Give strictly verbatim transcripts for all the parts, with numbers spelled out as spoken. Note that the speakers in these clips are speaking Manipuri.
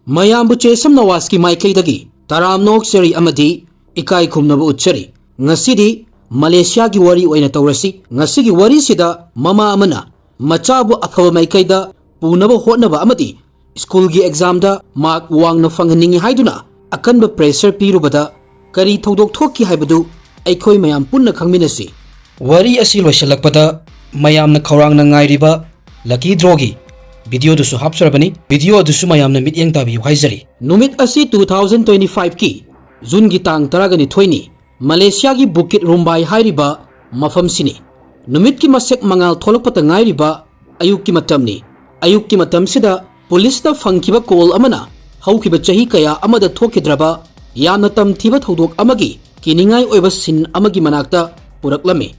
ꯃꯌꯥꯝꯕꯨ ꯆꯦꯁꯝ ꯅꯋꯥꯖꯀꯤ ꯃꯥꯏꯀꯩꯗꯒꯤ ꯇꯔꯥꯝꯅ ꯑꯣꯛꯆꯔꯤ ꯑꯃꯗꯤ ꯏꯀꯥꯏ ꯈꯨꯝꯅꯕ ꯎꯠꯆꯔꯤ꯫ ꯉꯁꯤꯗꯤ ꯃꯂꯦꯁꯤꯌꯥꯒꯤ ꯋꯥꯔꯤ ꯑꯣꯏꯅ ꯇꯧꯔꯁꯤ꯫ ꯉꯁꯤꯒꯤ ꯋꯥꯔꯤꯁꯤꯗ ꯃꯃꯥ ꯑꯃꯅ ꯃꯆꯥꯕꯨ ꯑꯐꯕ ꯃꯥꯏꯀꯩꯗ ꯄꯨꯅꯕ ꯍꯣꯠꯅꯕ ꯑꯃꯗꯤ ꯁ꯭ꯀꯨꯜꯒꯤ ꯑꯦꯛꯖꯥꯝꯗ ꯃꯥꯔꯛ ꯋꯥꯡꯅ ꯐꯪꯍꯟꯅꯤꯡꯏ ꯍꯥꯏꯗꯨꯅ ꯑꯀꯟꯕ ꯄ꯭ꯔꯦꯁꯔ ꯄꯤꯔꯨꯕꯗ ꯀꯔꯤ ꯊꯧꯗꯣꯛ ꯊꯣꯛꯈꯤ ꯍꯥꯏꯕꯗꯨ ꯑꯩꯈꯣꯏ ꯃꯌꯥꯝ ꯄꯨꯟꯅ ꯈꯪꯃꯤꯟꯅꯁꯤ꯫ ꯋꯥꯔꯤ ꯑꯁꯤ ꯂꯣꯏꯁꯤꯜꯂꯛꯄꯗ ꯃꯌꯥꯝꯅ ꯈꯧꯔꯥꯡꯅ ꯉꯥꯏꯔꯤꯕ ꯂꯀꯤ ꯗ꯭ꯔꯣꯒꯤ ꯚꯤꯗꯤꯑꯣꯗꯨꯁꯨ ꯍꯥꯞꯆꯔꯕꯅꯤ꯫ ꯚꯤꯗꯤꯑꯣ ꯑꯗꯨꯁꯨ ꯃꯌꯥꯝꯅ ꯃꯤꯠꯌꯦꯡ ꯇꯥꯕꯤꯌꯨ ꯍꯥꯏꯖꯔꯤ꯫ ꯅꯨꯃꯤꯠ ꯑꯁꯤ two thousand twenty five ꯀꯤ ꯖꯨꯟꯒꯤ ꯇꯥꯡ ꯇꯔꯥꯒ ꯅꯤꯊꯣꯏꯅꯤ꯫ ꯃꯂꯦꯁꯤꯌꯥꯒꯤ ꯕꯨꯀꯤꯠ ꯔꯨꯝꯕꯥꯏ ꯍꯥꯏꯔꯤꯕ ꯃꯐꯝꯁꯤꯅꯤ꯫ ꯅꯨꯃꯤꯠꯀꯤ ꯃꯁꯦꯛ ꯃꯉꯥꯜ ꯊꯣꯛꯂꯛꯄꯇ ꯉꯥꯏꯔꯤꯕ ꯑꯌꯨꯛꯀꯤ ꯃꯇꯝꯅꯤ꯫ ꯑꯌꯨꯛꯀꯤ ꯃꯇꯝꯁꯤꯗ ꯄꯨꯂꯤꯁꯅ ꯐꯪꯈꯤꯕ ꯀꯣꯜ ꯑꯃꯅ ꯍꯧꯈꯤꯕ ꯆꯍꯤ ꯀꯌꯥ ꯑꯃꯗ ꯊꯣꯛꯈꯤꯗ꯭ꯔꯕ ꯌꯥꯝꯅ ꯇꯝꯊꯤꯕ ꯊꯧꯗꯣꯛ ꯑꯃꯒꯤ ꯀꯤꯅꯤꯡꯉꯥꯏ ꯑꯣꯏꯕ ꯁꯤꯟ ꯑꯃꯒꯤ ꯃꯅꯥꯛꯇ ꯄꯨꯔꯛꯂꯝꯃꯤ꯫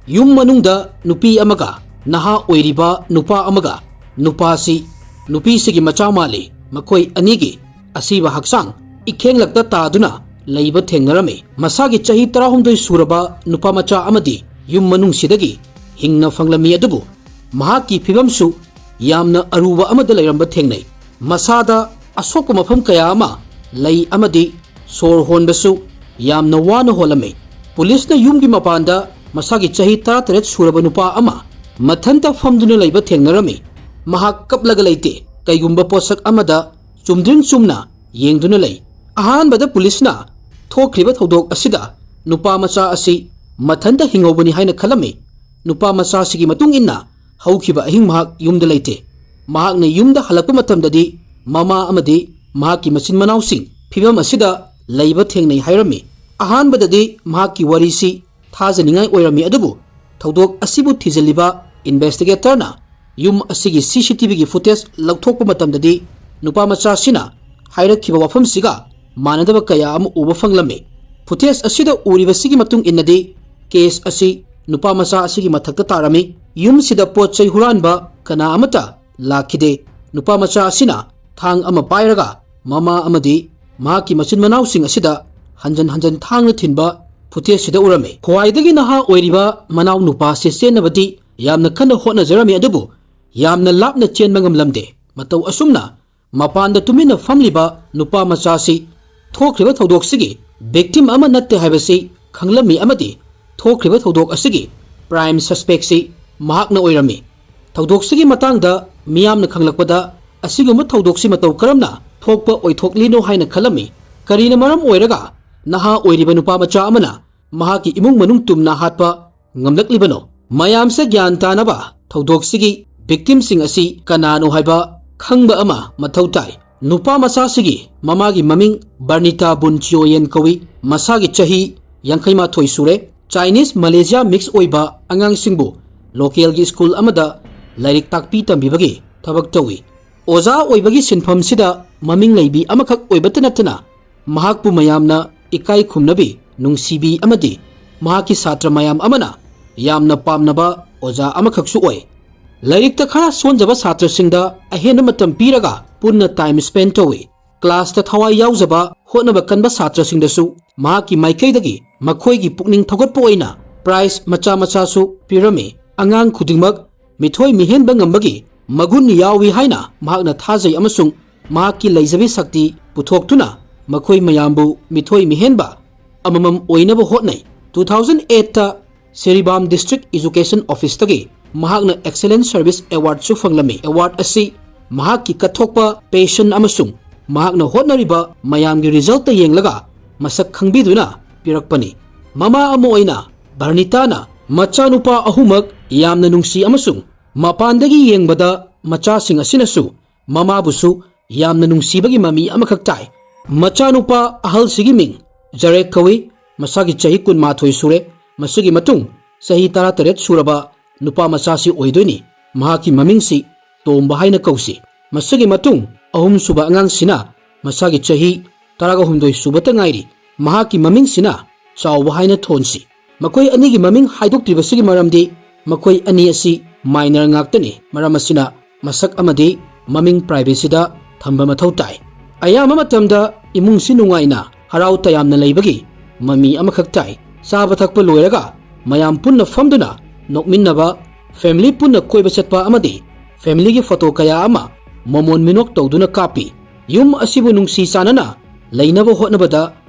ꯌꯨꯝ ꯃꯅꯨꯡꯗ ꯅꯨꯄꯤ ꯑꯃꯒ ꯅꯍꯥ ꯑꯣꯏꯔꯤꯕ ꯅꯨꯄꯥ ꯑꯃꯒ, ꯅꯨꯄꯥꯁꯤ ꯅꯨꯄꯤꯁꯤꯒꯤ ꯃꯆꯥ ꯃꯥꯜꯂꯤ꯫ ꯃꯈꯣꯏ ꯑꯅꯤꯒꯤ ꯑꯁꯤꯕ ꯍꯛꯆꯥꯡ ꯏꯈꯦꯡꯂꯛꯇ ꯇꯥꯗꯨꯅ ꯂꯩꯕ ꯊꯦꯡꯅꯔꯝꯃꯤ꯫ ꯃꯁꯥꯒꯤ ꯆꯍꯤ ꯇꯔꯥꯍꯨꯝꯗꯣꯏ ꯁꯨꯔꯕ ꯅꯨꯄꯥ ꯃꯆꯥ ꯑꯃꯗꯤ ꯌꯨꯝ ꯃꯅꯨꯡꯁꯤꯗꯒꯤ ꯍꯤꯡꯅ ꯐꯪꯂꯝꯃꯤ, ꯑꯗꯨꯕꯨ ꯃꯍꯥꯛꯀꯤ ꯐꯤꯕꯝꯁꯨ ꯌꯥꯝꯅ ꯑꯔꯨꯕ ꯑꯃꯗ ꯂꯩꯔꯝꯕ ꯊꯦꯡꯅꯩ꯫ ꯃꯁꯥꯗ ꯑꯁꯣꯛꯄ ꯃꯐꯝ ꯀꯌꯥ ꯑꯃ ꯂꯩ ꯑꯃꯗꯤ ꯁꯣꯔ ꯍꯣꯟꯕꯁꯨ ꯌꯥꯝꯅ ꯋꯥꯅ ꯍꯣꯜꯂꯝꯃꯤ꯫ ꯄꯨꯂꯤꯁꯅ ꯌꯨꯝꯒꯤ ꯃꯄꯥꯟꯗ ꯃꯁꯥꯒꯤ ꯆꯍꯤ ꯇꯔꯥꯇꯔꯦꯠ ꯁꯨꯔꯕ ꯅꯨꯄꯥ ꯑꯃ ꯃꯊꯟꯇ ꯐꯝꯗꯨꯅ ꯂꯩꯕ ꯊꯦꯡꯅꯔꯝꯃꯤ꯫ ꯃꯍꯥꯛ ꯀꯞꯂꯒ ꯂꯩꯇꯦ, ꯀꯩꯒꯨꯝꯕ ꯄꯣꯠꯁꯛ ꯑꯃꯗ ꯆꯨꯝꯗ꯭ꯔꯤꯡ ꯆꯨꯝꯅ ꯌꯦꯡꯗꯨꯅ ꯂꯩ꯫ ꯑꯍꯥꯟꯕꯗ ꯄꯨꯂꯤꯁꯅ ꯊꯣꯛꯈ꯭ꯔꯤꯕ ꯊꯧꯗꯣꯛ ꯑꯁꯤꯗ ꯅꯨꯄꯥ ꯃꯆꯥ ꯑꯁꯤ ꯃꯊꯟꯇ ꯍꯤꯡꯍꯧꯕꯅꯤ ꯍꯥꯏꯅ ꯈꯜꯂꯝꯃꯤ꯫ ꯅꯨꯄꯥ ꯃꯆꯥꯁꯤꯒꯤ ꯃꯇꯨꯡ ꯏꯟꯅ ꯍꯧꯈꯤꯕ ꯑꯍꯤꯡ ꯃꯍꯥꯛ ꯌꯨꯝꯗ ꯂꯩꯇꯦ꯫ ꯃꯍꯥꯛꯅ ꯌꯨꯝꯗ ꯍꯜꯂꯛꯄ ꯃꯇꯝꯗꯗꯤ ꯃꯃꯥ ꯑꯃꯗꯤ ꯃꯍꯥꯛꯀꯤ ꯃꯆꯤꯟ ꯃꯅꯥꯎꯁꯤꯡ ꯐꯤꯕꯝ ꯑꯁꯤꯗ ꯂꯩꯕ ꯊꯦꯡꯅꯩ ꯍꯥꯏꯔꯝꯃꯤ꯫ ꯑꯍꯥꯟꯕꯗꯗꯤ ꯃꯍꯥꯛꯀꯤ ꯋꯥꯔꯤꯁꯤ ꯊꯥꯖꯅꯤꯡꯉꯥꯏ ꯑꯣꯏꯔꯝꯃꯤ, ꯑꯗꯨꯕꯨ ꯊꯧꯗꯣꯛ ꯑꯁꯤꯕꯨ ꯊꯤꯖꯤꯜꯂꯤꯕ ꯏꯟꯚꯦꯁꯇꯤꯒꯦꯇꯔꯅ ꯌꯨꯝ ꯑꯁꯤꯒꯤ C C T V ꯒꯤ footage ꯂꯧꯊꯣꯛꯄ ꯃꯇꯝꯗꯗꯤ ꯅꯨꯄꯥ ꯃꯆꯥꯁꯤꯅ ꯍꯥꯏꯔꯛꯈꯤꯕ ꯋꯥꯐꯝꯁꯤꯒ ꯃꯥꯟꯅꯗꯕ ꯀꯌꯥ ꯑꯃ ꯎꯕ ꯐꯪꯂꯝꯃꯤ꯫ Footage ꯑꯁꯤꯗ ꯎꯔꯤꯕꯁꯤꯒꯤ ꯃꯇꯨꯡ ꯏꯟꯅꯗꯤ ꯀꯦꯁ ꯑꯁꯤ ꯅꯨꯄꯥ ꯃꯆꯥ ꯑꯁꯤꯒꯤ ꯃꯊꯛꯇ ꯇꯥꯔꯝꯃꯤ꯫ ꯌꯨꯝꯁꯤꯗ ꯄꯣꯠ ꯆꯩ ꯍꯨꯔꯥꯟꯕ ꯀꯅꯥ ꯑꯃꯠꯇ ꯂꯥꯛꯈꯤꯗꯦ꯫ ꯅꯨꯄꯥ ꯃꯆꯥ ꯑꯁꯤꯅ ꯊꯥꯡ ꯑꯃ ꯄꯥꯏꯔꯒ ꯃꯃꯥ ꯑꯃꯗꯤ ꯃꯍꯥꯛꯀꯤ ꯃꯆꯤꯟ ꯃꯅꯥꯎꯁꯤꯡ ꯑꯁꯤꯗ ꯍꯟꯖꯟ ꯍꯟꯖꯟ ꯊꯥꯡꯅ ꯊꯤꯟꯕ footage ꯁꯤꯗ ꯎꯔꯝꯃꯤ꯫ ꯈ꯭ꯋꯥꯏꯗꯒꯤ ꯅꯍꯥ ꯑꯣꯏꯔꯤꯕ ꯃꯅꯥꯎ ꯅꯨꯄꯥꯁꯦ ꯆꯦꯟꯅꯕꯗꯤ ꯌꯥꯝꯅ ꯀꯟꯅ ꯍꯣꯠꯅꯖꯔꯝꯃꯤ, ꯑꯗꯨꯕꯨ ꯌꯥꯝꯅ ꯂꯥꯞꯅ ꯆꯦꯟꯕ ꯉꯝꯂꯝꯗꯦ꯫ ꯃꯇꯧ ꯑꯁꯨꯝꯅ ꯃꯄꯥꯟꯗ ꯇꯨꯃꯤꯟꯅ ꯐꯝꯂꯤꯕ ꯅꯨꯄꯥ ꯃꯆꯥꯁꯤ ꯊꯣꯛꯈ꯭ꯔꯤꯕ ꯊꯧꯗꯣꯛꯁꯤꯒꯤ victim ꯑꯃ ꯅꯠꯇꯦ ꯍꯥꯏꯕꯁꯤ ꯈꯪꯂꯝꯃꯤ ꯑꯃꯗꯤ ꯊꯣꯛꯈ꯭ꯔꯤꯕ ꯊꯧꯗꯣꯛ ꯑꯁꯤꯒꯤ prime suspectꯁꯤ ꯃꯍꯥꯛꯅ ꯑꯣꯏꯔꯝꯃꯤ꯫ ꯊꯧꯗꯣꯛꯁꯤꯒꯤ ꯃꯇꯥꯡꯗ ꯃꯤꯌꯥꯝꯅ ꯈꯪꯂꯛꯄꯗ ꯑꯁꯤꯒꯨꯝꯕ ꯊꯧꯗꯣꯛꯁꯤ ꯃꯇꯧ ꯀꯔꯝꯅ ꯊꯣꯛꯄ ꯑꯣꯏꯊꯣꯛꯂꯤꯅꯣ ꯍꯥꯏꯅ ꯈꯜꯂꯝꯃꯤ꯫ ꯀꯔꯤꯅ ꯃꯔꯝ ꯑꯣꯏꯔꯒ ꯅꯍꯥ ꯑꯣꯏꯔꯤꯕ ꯅꯨꯄꯥ ꯃꯆꯥ ꯑꯃꯅ ꯃꯍꯥꯛꯀꯤ ꯏꯃꯨꯡ ꯃꯅꯨꯡ ꯇꯨꯝꯅ ꯍꯥꯠꯄ ꯉꯝꯂꯛꯂꯤꯕꯅꯣ? ꯃꯌꯥꯝꯁꯦ ꯒ꯭ꯌꯥꯟ ꯇꯥꯅꯕ ꯊꯧꯗꯣꯛꯁꯤꯒꯤ victimꯁꯤꯡ ꯑꯁꯤ ꯀꯅꯥꯅꯣ ꯍꯥꯏꯕ ꯈꯪꯕ ꯑꯃ ꯃꯊꯧ ꯇꯥꯏ꯫ ꯅꯨꯄꯥ ꯃꯆꯥꯁꯤꯒꯤ ꯃꯃꯥꯒꯤ ꯃꯃꯤꯡ ꯕꯔꯅꯤꯇꯥ ꯕꯨꯟ ꯆꯤꯑꯣꯌꯦꯟ ꯀꯧꯏ꯫ ꯃꯁꯥꯒꯤ ꯆꯍꯤ ꯌꯥꯡꯈꯩ ꯃꯥꯊꯣꯏ ꯁꯨꯔꯦ꯫ Chinese Malaysia mix ꯑꯣꯏꯕ ꯑꯉꯥꯡꯁꯤꯡꯕꯨ localꯒꯤ school ꯑꯃꯗ ꯂꯥꯏꯔꯤꯛ ꯇꯥꯛꯄꯤ ꯇꯝꯕꯤꯕꯒꯤ ꯊꯕꯛ ꯇꯧꯏ꯫ ꯑꯣꯖꯥ ꯑꯣꯏꯕꯒꯤ ꯁꯤꯟꯐꯝꯁꯤꯗ ꯃꯃꯤꯡ ꯂꯩꯕꯤ ꯑꯃꯈꯛ ꯑꯣꯏꯕꯇ ꯅꯠꯇꯅ ꯃꯍꯥꯛꯄꯨ ꯃꯌꯥꯝꯅ ꯏꯀꯥꯏ ꯈꯨꯝꯅꯕꯤ, ꯅꯨꯡꯁꯤꯕꯤ ꯑꯃꯗꯤ ꯃꯍꯥꯛꯀꯤ ꯁꯥꯇ꯭ꯔ ꯃꯌꯥꯝ ꯑꯃꯅ ꯌꯥꯝꯅ ꯄꯥꯝꯅꯕ ꯑꯣꯖꯥ ꯑꯃꯈꯛꯁꯨ ꯑꯣꯏ꯫ ꯂꯥꯏꯔꯤꯛꯇ ꯈꯔ ꯁꯣꯟꯖꯕ ꯁꯥꯇ꯭ꯔꯁꯤꯡꯗ ꯑꯍꯦꯟꯕ ꯃꯇꯝ ꯄꯤꯔꯒ ꯄꯨꯟꯅ time spend ꯇꯧꯏ꯫ Classꯇ ꯊꯋꯥꯏ ꯌꯥꯎꯖꯕ, ꯍꯣꯠꯅꯕ ꯀꯟꯕ ꯁꯥꯇ꯭ꯔꯁꯤꯡꯗꯁꯨ ꯃꯍꯥꯛꯀꯤ ꯃꯥꯏꯀꯩꯗꯒꯤ ꯃꯈꯣꯏꯒꯤ ꯄꯨꯛꯅꯤꯡ ꯊꯧꯒꯠꯄ ꯑꯣꯏꯅ prize ꯃꯆꯥ ꯃꯆꯥꯁꯨ ꯄꯤꯔꯝꯃꯤ꯫ ꯑꯉꯥꯡ ꯈꯨꯗꯤꯡꯃꯛ ꯃꯤꯊꯣꯏ ꯃꯤꯍꯦꯟꯕ ꯉꯝꯕꯒꯤ ꯃꯒꯨꯟ ꯌꯥꯎꯏ ꯍꯥꯏꯅ ꯃꯍꯥꯛꯅ ꯊꯥꯖꯩ ꯑꯃꯁꯨꯡ ꯃꯍꯥꯛꯀꯤ ꯂꯩꯖꯕꯤ ꯁꯛꯇꯤ ꯄꯨꯊꯣꯛꯇꯨꯅ ꯃꯈꯣꯏ ꯃꯌꯥꯝꯕꯨ ꯃꯤꯊꯣꯏ ꯃꯤꯍꯦꯟꯕ ꯑꯃꯃꯝ ꯑꯣꯏꯅꯕ ꯍꯣꯠꯅꯩ꯫ Two thousand eightꯇ ꯁꯤꯔꯤꯕꯥꯝ District Education Officeꯇꯒꯤ ꯃꯍꯥꯛꯅ Excellent Service Awardꯁꯨ ꯐꯪꯂꯝꯃꯤ꯫ Award ꯑꯁꯤ ꯃꯍꯥꯛꯀꯤ ꯀꯠꯊꯣꯛꯄ, passion ꯑꯃꯁꯨꯡ ꯃꯍꯥꯛꯅ ꯍꯣꯠꯅꯔꯤꯕ ꯃꯌꯥꯝꯒꯤ resultꯇ ꯌꯦꯡꯂꯒ ꯃꯁꯛ ꯈꯪꯕꯤꯗꯨꯅ ꯄꯤꯔꯛꯄꯅꯤ꯫ ꯃꯃꯥ ꯑꯃ ꯑꯣꯏꯅ ꯕꯔꯅꯤꯇꯥꯅ ꯃꯆꯥꯅꯨꯄꯥ ꯑꯍꯨꯝꯃꯛ ꯌꯥꯝꯅ ꯅꯨꯡꯁꯤ ꯑꯃꯁꯨꯡ ꯃꯄꯥꯟꯗꯒꯤ ꯌꯦꯡꯕꯗ ꯃꯆꯥꯁꯤꯡ ꯑꯁꯤꯅꯁꯨ ꯃꯃꯥꯕꯨꯁꯨ ꯌꯥꯝꯅ ꯅꯨꯡꯁꯤꯕꯒꯤ ꯃꯃꯤ ꯑꯃꯈꯛ ꯇꯥꯏ꯫ ꯃꯆꯥꯅꯨꯄꯥ ꯑꯍꯜꯁꯤꯒꯤ ꯃꯤꯡ ꯖꯔꯦꯛ ꯀꯧꯏ꯫ ꯃꯁꯥꯒꯤ ꯆꯍꯤ ꯀꯨꯟꯃꯥꯊꯣꯏ ꯁꯨꯔꯦ꯫ ꯃꯁꯤꯒꯤ ꯃꯇꯨꯡ ꯆꯍꯤ ꯇꯔꯥꯇꯔꯦꯠ ꯁꯨꯔꯕ ꯅꯨꯄꯥ ꯃꯆꯥꯁꯤ ꯑꯣꯏꯗꯣꯏꯅꯤ꯫ ꯃꯍꯥꯛꯀꯤ ꯃꯃꯤꯡꯁꯤ ꯇꯣꯝꯕ ꯍꯥꯏꯅ ꯀꯧꯁꯤ꯫ ꯃꯁꯤꯒꯤ ꯃꯇꯨꯡ ꯑꯍꯨꯝꯁꯨꯕ ꯑꯉꯥꯡꯁꯤꯅ ꯃꯁꯥꯒꯤ ꯆꯍꯤ ꯇꯔꯥꯒ ꯍꯨꯝꯗꯣꯏ ꯁꯨꯕꯇ ꯉꯥꯏꯔꯤ꯫ ꯃꯍꯥꯛꯀꯤ ꯃꯃꯤꯡꯁꯤꯅ ꯆꯥꯎꯕ ꯍꯥꯏꯅ ꯊꯣꯟꯁꯤ꯫ ꯃꯈꯣꯏ ꯑꯅꯤꯒꯤ ꯃꯃꯤꯡ ꯍꯥꯏꯗꯣꯛꯇ꯭ꯔꯤꯕꯁꯤꯒꯤ ꯃꯔꯝꯗꯤ ꯃꯈꯣꯏ ꯑꯅꯤ ꯑꯁꯤ minor ꯉꯥꯛꯇꯅꯤ꯫ ꯃꯔꯝ ꯑꯁꯤꯅ ꯃꯁꯛ ꯑꯃꯗꯤ ꯃꯃꯤꯡ privacyꯗ ꯊꯝꯕ ꯃꯊꯧ ꯇꯥꯏ꯫ ꯑꯌꯥꯝꯕ ꯃꯇꯝꯗ ꯏꯃꯨꯡꯁꯤ ꯅꯨꯡꯉꯥꯏꯅ ꯍꯔꯥꯎ ꯇꯌꯥꯝꯅ ꯂꯩꯕꯒꯤ ꯃꯃꯤ ꯑꯃꯈꯛ ꯇꯥꯏ꯫ ꯆꯥꯕ ꯊꯛꯄ ꯂꯣꯏꯔꯒ ꯃꯌꯥꯝ ꯄꯨꯟꯅ ꯐꯝꯗꯨꯅ ꯅꯣꯛꯃꯤꯟꯅꯕ, family ꯄꯨꯟꯅ ꯀꯣꯏꯕ ꯆꯠꯄ ꯑꯃꯗꯤ familyꯒꯤ photo ꯀꯌꯥ ꯑꯃ ꯃꯃꯣꯟ ꯃꯤꯅꯣꯛ ꯇꯧꯗꯨꯅ ꯀꯥꯞꯄꯤ꯫ ꯌꯨꯝ ꯑꯁꯤꯕꯨ ꯅꯨꯡꯁꯤ ꯆꯥꯟꯅꯅ ꯂꯩꯅꯕ ꯍꯣꯠꯅꯕꯗ